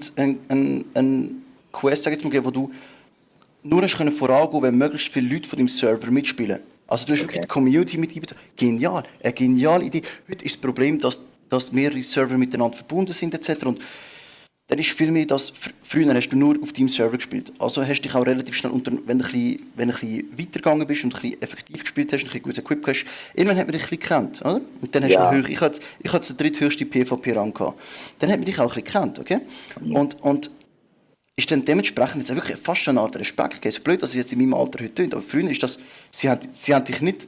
eine Quest gegeben, wo du nur hast vorangehen, wenn möglichst viele Leute von deinem Server mitspielen. Also du hast wirklich die Community mit einbezogen. Genial, eine geniale Idee. Heute ist das Problem, dass mehrere Server miteinander verbunden sind etc. Und dann ist viel mehr, dass früher hast du nur auf deinem Server gespielt. Also hast du dich auch relativ schnell, wenn du ein bisschen weitergegangen bist und ein bisschen effektiv gespielt hast, ein bisschen gutes Equip hast, irgendwann hat man dich ein bisschen gekannt, oder? Und dann hast du ich hatte den dritthöchsten PvP-Rang gehabt. Dann hat man dich auch ein bisschen gekannt, okay? Und ist dann dementsprechend jetzt wirklich fast eine Art Respekt gegeben. So blöd, dass es jetzt in meinem Alter heute tönt, aber früher ist das, sie haben dich nicht,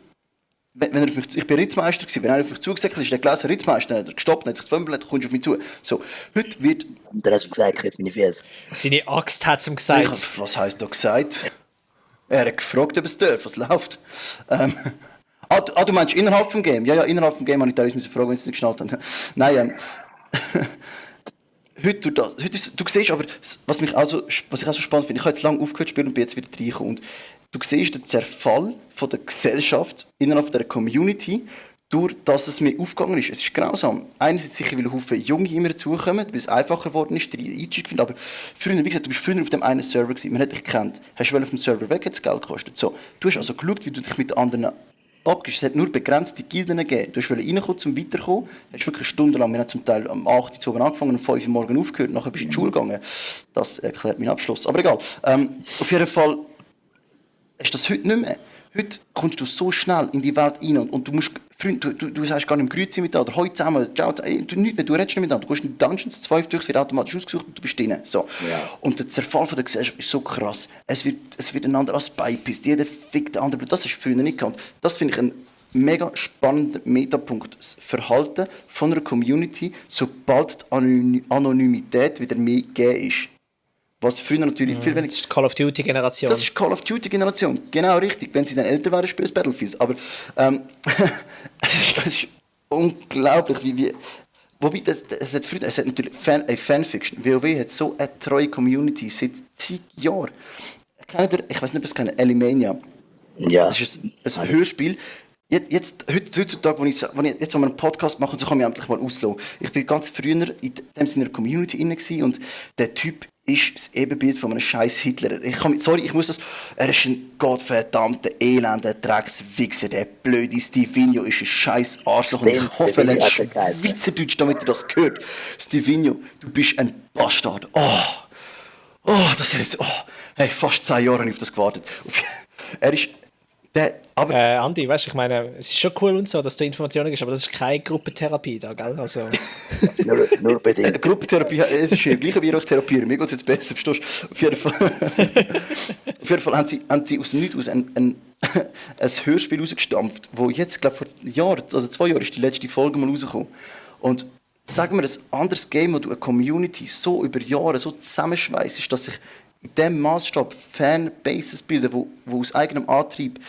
ich bin Rittmeister gewesen, wenn einer auf mich zugesagt hat, ist der gelesen, Rittmeister, dann hat er gestoppt, dann hat sich gefömmelt, dann kommst du auf mich zu. So, heute wird... Und dann hast du gesagt, ich hätte meine Füße. Seine Axt hat es ihm gesagt. Was heisst da gesagt? Er hat gefragt, ob es darf, was läuft. Du meinst innerhalb vom Game? Ja, innerhalb vom Game habe ich teilweise fragen, wenn sie es nicht geschnallt haben. Nein, heute du siehst aber, was ich auch so spannend finde, ich habe jetzt lange aufgehört zu spielen und bin jetzt wieder reingekommen. Und du siehst den Zerfall von der Gesellschaft innerhalb der Community, durch dass es mir aufgegangen ist. Es ist grausam. Einerseits sicher, weil Haufen Junge immer dazukommen, weil es einfacher geworden ist, die Einstieg finden. Aber früher, wie gesagt, du bist früher auf dem einen Server gewesen, man hat dich gekannt. Hast du auf dem Server weg, hat es Geld gekostet. So, du hast also geschaut, wie du dich mit anderen abgibst. Es hat nur begrenzte Gilden gegeben. Du wolltest reinkommen, zum Weiterkommen. Du hast wirklich stundenlang, wir haben zum Teil um 8 Uhr angefangen und um 5 Uhr morgens aufgehört, nachher bist du in die Schule gegangen. Das erklärt meinen Abschluss. Aber egal. Auf jeden Fall ist das heute nicht mehr. Heute kommst du so schnell in die Welt rein und du musst, du sagst gar nicht mehr Grüezi miteinander, heute zusammen, ciao, du redest nicht miteinander, du gehst in die Dungeons, 2 durch, es wird automatisch ausgesucht und du bist drin. So. Ja. Und der Zerfall von der Gesellschaft ist so krass. Es wird einander als beipisst, jeder fickt den anderen. Das ist früher nicht gehabt. Das finde ich mega spannender Metapunkt. Das Verhalten von einer Community, sobald die Anonymität wieder mehr gegeben ist. Was früher natürlich viel weniger... Das ist die Call of Duty-Generation. Das ist Call of Duty-Generation, genau richtig. Wenn sie dann älter wären, spielen sie Battlefield. Aber es ist unglaublich, wie wobei, es hat natürlich Fanfiction. WoW hat so eine treue Community seit zig Jahren. Kennt ihr, ich weiß nicht, ob ihr es kennt, Alimania. Ja. Das ist ein Hörspiel. Heutzutage, wo wir einen Podcast machen, so kann ich endlich mal auslassen. Ich bin ganz früher in der Community inne und der Typ ist das Ebenbild von einem scheiß Hitler. Er ist ein gottverdammter, elender Dreckswichser. Der blöde Stevenio ist ein scheiß Arschloch. Und ich hoffe, er ist Schweizerdeutsch, damit er das hört. Stevenio, du bist ein Bastard. Das hat jetzt, hey, fast 10 Jahre habe ich auf das gewartet. Er ist aber Andi, weißt du, ich meine, es ist schon cool und so, dass du Informationen gibst, aber das ist keine Gruppentherapie da, gell? Also. nur bedingt. Gruppentherapie, es ist ja gleich wie euch therapieren. Mir geht es jetzt besser, verstehst du? Auf jeden Fall haben sie aus dem Nichts aus ein Hörspiel rausgestampft, wo jetzt, glaube ich, vor 2 Jahren ist die letzte Folge mal rausgekommen. Und sagen wir, ein anderes Game, wo du eine Community so über Jahre so zusammenschweißt, ist, dass sich in diesem Maßstab Fanbases bilden, wo aus eigenem Antrieb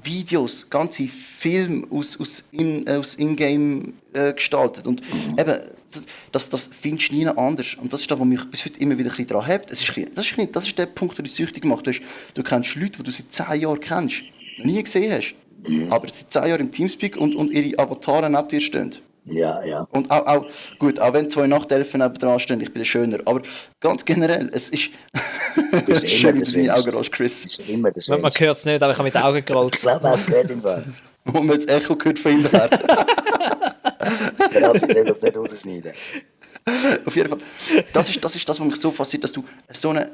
Videos, ganze Filme aus Ingame gestaltet. Und eben, das findest du nie anders. Und das ist das, was mich bis heute immer wieder ein bisschen daran hebt. Das ist der Punkt, der dich süchtig macht. Du kennst Leute, die du seit 10 Jahren kennst, noch nie gesehen hast, aber seit 10 Jahren im Teamspeak und ihre Avatare neben dir stehen. Ja. Und auch wenn 2 Nachtelfen nebenan stehen, ich bin der Schöner. Aber ganz generell, es ist... Du bist schön, immer wie deine Augen rollst, Chris. Immer das Man hört es nicht, aber ich habe mit den Augen gerollt. Ich glaube, man hat es gehört im Fall. Wo man das Echo gehört von ihm her. Der Raffi soll das nicht rausschneiden. Auf jeden Fall. Das ist das, was mich so fasziniert, dass du so eine...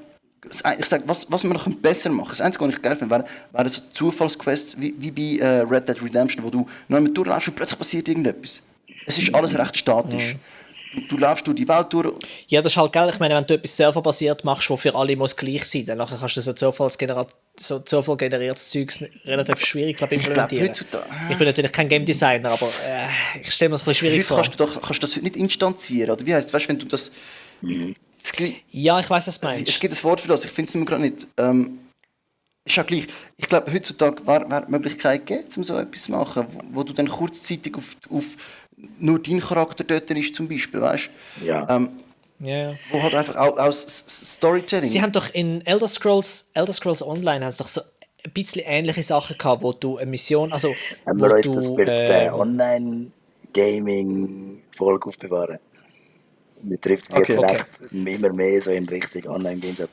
Ich sage, was wir noch besser machen. Das Einzige, was ich geil finde, wären so Zufallsquests wie bei Red Dead Redemption, wo du noch einmal durchläufst und plötzlich passiert irgendetwas. Es ist alles recht statisch. Du läufst durch die Welt durch. Ja, das ist halt geil. Ich meine, wenn du etwas serverbasiert machst, wo für alle muss gleich sein, dann nachher kannst du so zufallgeneriertes Zeugs relativ schwierig implementieren. Ich bin natürlich kein Game Designer, aber ich stelle mir das ein bisschen schwierig heute vor. kannst du das heute nicht instanzieren, oder wie heisst es? Weißt du, wenn du das... Ja, ich weiss, was du meinst. Es gibt ein Wort für das, ich finde es nur gerade nicht. Ist ja gleich. Ich glaube, heutzutage wäre die Möglichkeit gegeben, um so etwas zu machen, wo du dann kurzzeitig auf nur dein Charakter dort ist, zum Beispiel, weißt du? Ja. Ja. Wo halt einfach auch Storytelling. Sie haben doch in Elder Scrolls Online haben sie doch so ein bisschen ähnliche Sachen gehabt, wo du eine Mission, also Haben wir euch das für die Online-Gaming-Folge aufbewahren? Wir trifft jetzt echt immer mehr so in Richtung Online-Games ab.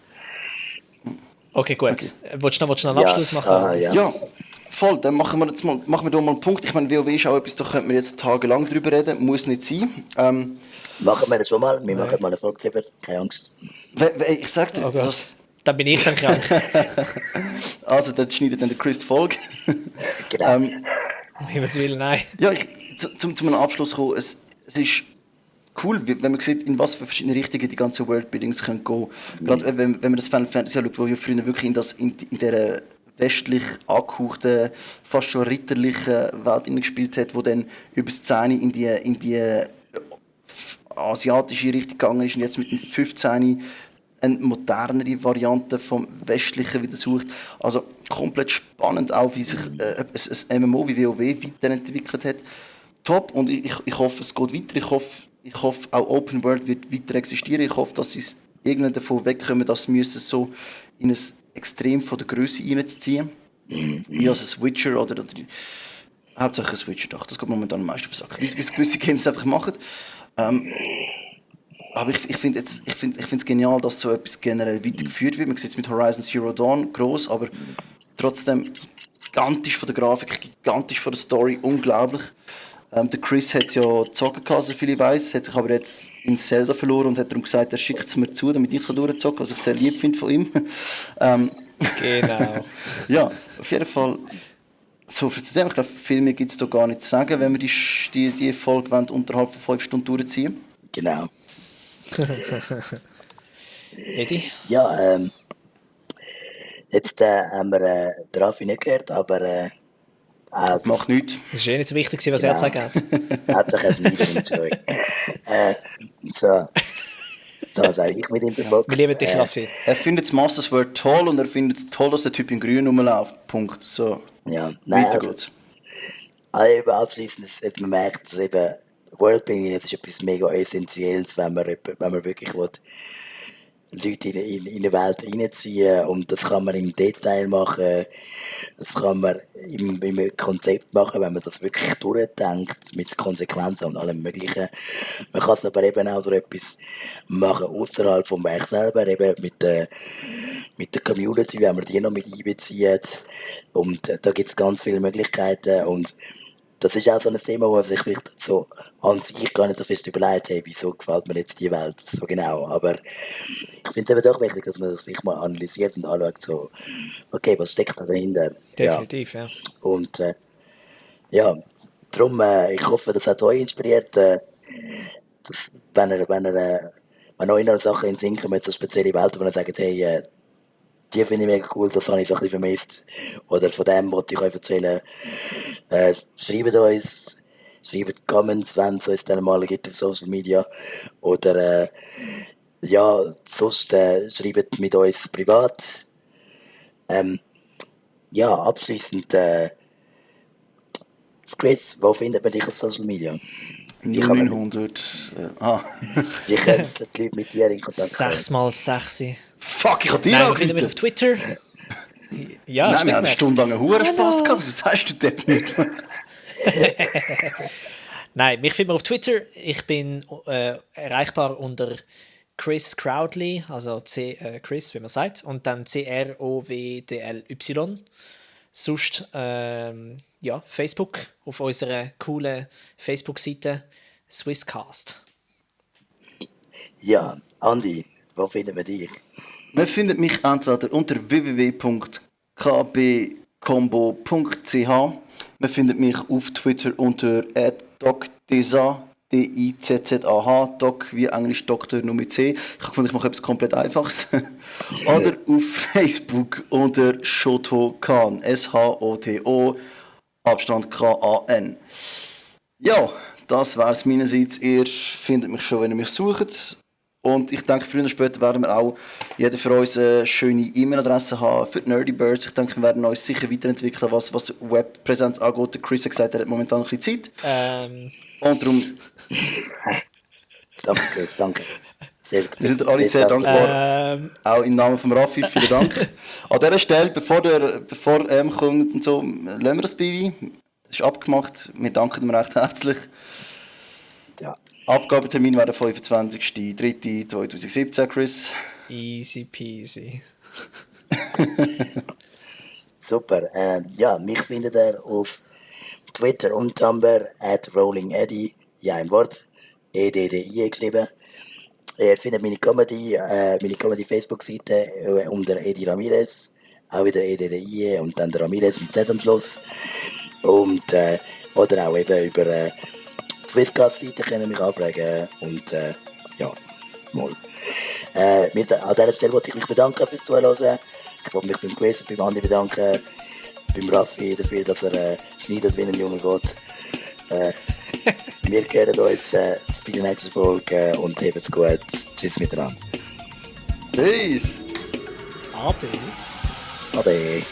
Okay, gut. Okay. Willst du noch einen Abschluss machen? Ja, voll. Dann machen wir da mal einen Punkt. Ich meine, WoW ist auch etwas, da könnte man jetzt tagelang drüber reden. Muss nicht sein. Machen wir das schon mal. Wir machen mal eine Folge drüber. Keine Angst. Ich sag dir, dann bin ich dann krank. Also, dann schneidet dann der Chris die Folge. Genau. Himmels Willen, nein. Ja, zum einem Abschluss kommen. Es ist cool, wenn man sieht, in was für verschiedene Richtungen die ganzen Worldbuildings können gehen. Gerade wenn man das Final Fantasy schaut, wo ja früher wirklich in dieser westlich angehauchten, fast schon ritterlichen Welt gespielt hat, wo dann über die Szene in die asiatische Richtung gegangen ist und jetzt mit dem 15 eine modernere Variante vom Westlichen wieder sucht. Also komplett spannend auch, wie sich ein MMO wie WoW weiterentwickelt hat. Top, und ich hoffe, es geht weiter. Ich hoffe, auch Open World wird weiter existieren. Ich hoffe, dass sie irgendwann davon wegkommen, dass wir so in ein Extrem von der Größe reinzuziehen. Wie als ein Witcher oder hauptsächlich ein Witcher. Das geht momentan am meisten auf den Sack. Wie es gewisse Games einfach machen. Aber ich finde es genial, dass so etwas generell weitergeführt wird. Man sieht es mit Horizon Zero Dawn gross, aber trotzdem gigantisch von der Grafik, gigantisch von der Story, unglaublich. Der Chris hat es ja gezogen, so viel ich weiss, hat sich aber jetzt in Zelda verloren und hat darum gesagt, er schickt es mir zu, damit ich es durchzocken kann, was ich sehr lieb finde von ihm. Genau. Ja, auf jeden Fall. So viel zu dem. Ich glaube, viel mehr gibt es da gar nicht zu sagen, wenn wir die Folge unterhalb von 5 Stunden durchziehen. Genau. Eddie? Ja, jetzt haben wir den Raffi nicht gehört, aber Macht nichts. Das war eh nicht so wichtig, was er zu sagen hat. Hat sich erst nicht entschuldigt. So sage ich mit ihm verbockt. Wir lieben dich, Raffi. Er findet das Masters Word toll und er findet es toll, dass der Typ in Grün rumläuft. Punkt. So. Ja, nein, Weiter also, geht's. eben abschließend, man merkt, dass eben Worldbuilding ist etwas mega Essentielles, wenn man wirklich will, Leute in eine Welt reinziehen, und das kann man im Detail machen, das kann man im Konzept machen, wenn man das wirklich durchdenkt, mit Konsequenzen und allem Möglichen. Man kann es aber eben auch durch etwas machen, außerhalb vom Werk selber, eben mit der Community, wenn man die noch mit einbezieht, und da gibt es ganz viele Möglichkeiten, und das ist auch so ein Thema, wo man sich vielleicht so an sich gar nicht so fest überlegt hat, wieso gefällt mir jetzt die Welt so genau. Aber ich finde es eben doch wichtig, dass man das vielleicht mal analysiert und anschaut, so, okay, was steckt da dahinter? Definitiv, ja. Und ja, darum, ich hoffe, das hat euch inspiriert, dass, wenn euch noch Sachen in den Sinn kommen, so spezielle Welten, wo ihr sagt, hey, die finde ich mega cool, das habe ich so ein bisschen vermisst. Oder von dem wollte ich euch erzählen. Schreibt uns, schreibt Comments, wenn es uns dann mal gibt auf Social Media. Oder ja, sonst schreibt mit uns privat. Ja, abschliessend, Chris, wo findet man dich auf Social Media? 900. Wie können die Leute mit dir in Kontakt kommen? 6x6. Fuck, ich hab dir Nein, wir finden mich auf angerufen. Twitter. Ja, Nein, wir haben eine stimmt. Stunde lang einen hohen Spass gehabt. Wieso sagst du das nicht? Nein, mich findet man auf Twitter. Ich bin erreichbar unter Chris Crowdley, also Chris, wie man sagt, und dann CROWDLY. Sonst ja, Facebook, auf unserer coolen Facebook-Seite Swisscast. Ja, Andi, wo findet man dich? Man findet mich entweder unter www.kbcombo.ch. Man findet mich auf Twitter unter @docdezah, DIZZAH, Doc wie Englisch Doktor nur mit C. Ich habe gefunden, ich mache etwas komplett Einfaches. Oder auf Facebook unter Shoto Khan, SHOTO, Abstand KAN. Ja, das wäre es meinerseits. Ihr findet mich schon, wenn ihr mich sucht. Und ich denke, früher oder später werden wir auch jeder für uns eine schöne E-Mail-Adresse haben für die Nerdy Birds. Ich denke, wir werden uns sicher weiterentwickeln, was Webpräsenz angeht. Der Chris hat gesagt, er hat momentan ein bisschen Zeit. Und darum... Danke, Chris, danke. Wir sind alle sehr dankbar. Auch im Namen von Raffi, vielen Dank. An dieser Stelle, bevor kommt und so, lassen wir das Baby. Das ist abgemacht. Wir danken ihm recht herzlich. Ja. Abgabetermin wäre der 25.03.2017, Chris. Easy peasy. Super. Ja, mich findet ihr auf Twitter und Tumblr @RollingEddie, ja ein Wort, EDDI geschrieben. Ihr findet meine Comedy Facebook-Seite unter Eddie Ramirez, auch wieder EDDI und dann der Ramirez mit Z am Schluss. Und, oder auch eben über die Swisscast-Seite können mich anfragen und ja, mal. An dieser Stelle wollte ich mich bedanken fürs Zuhören. Ich wollte mich beim Chris und beim Andi bedanken, beim Raffi dafür, dass er schneidet wie ein junger Gott. Wir hören uns bei der nächsten Folge und habt's gut. Tschüss miteinander. Peace! Ade. Ade.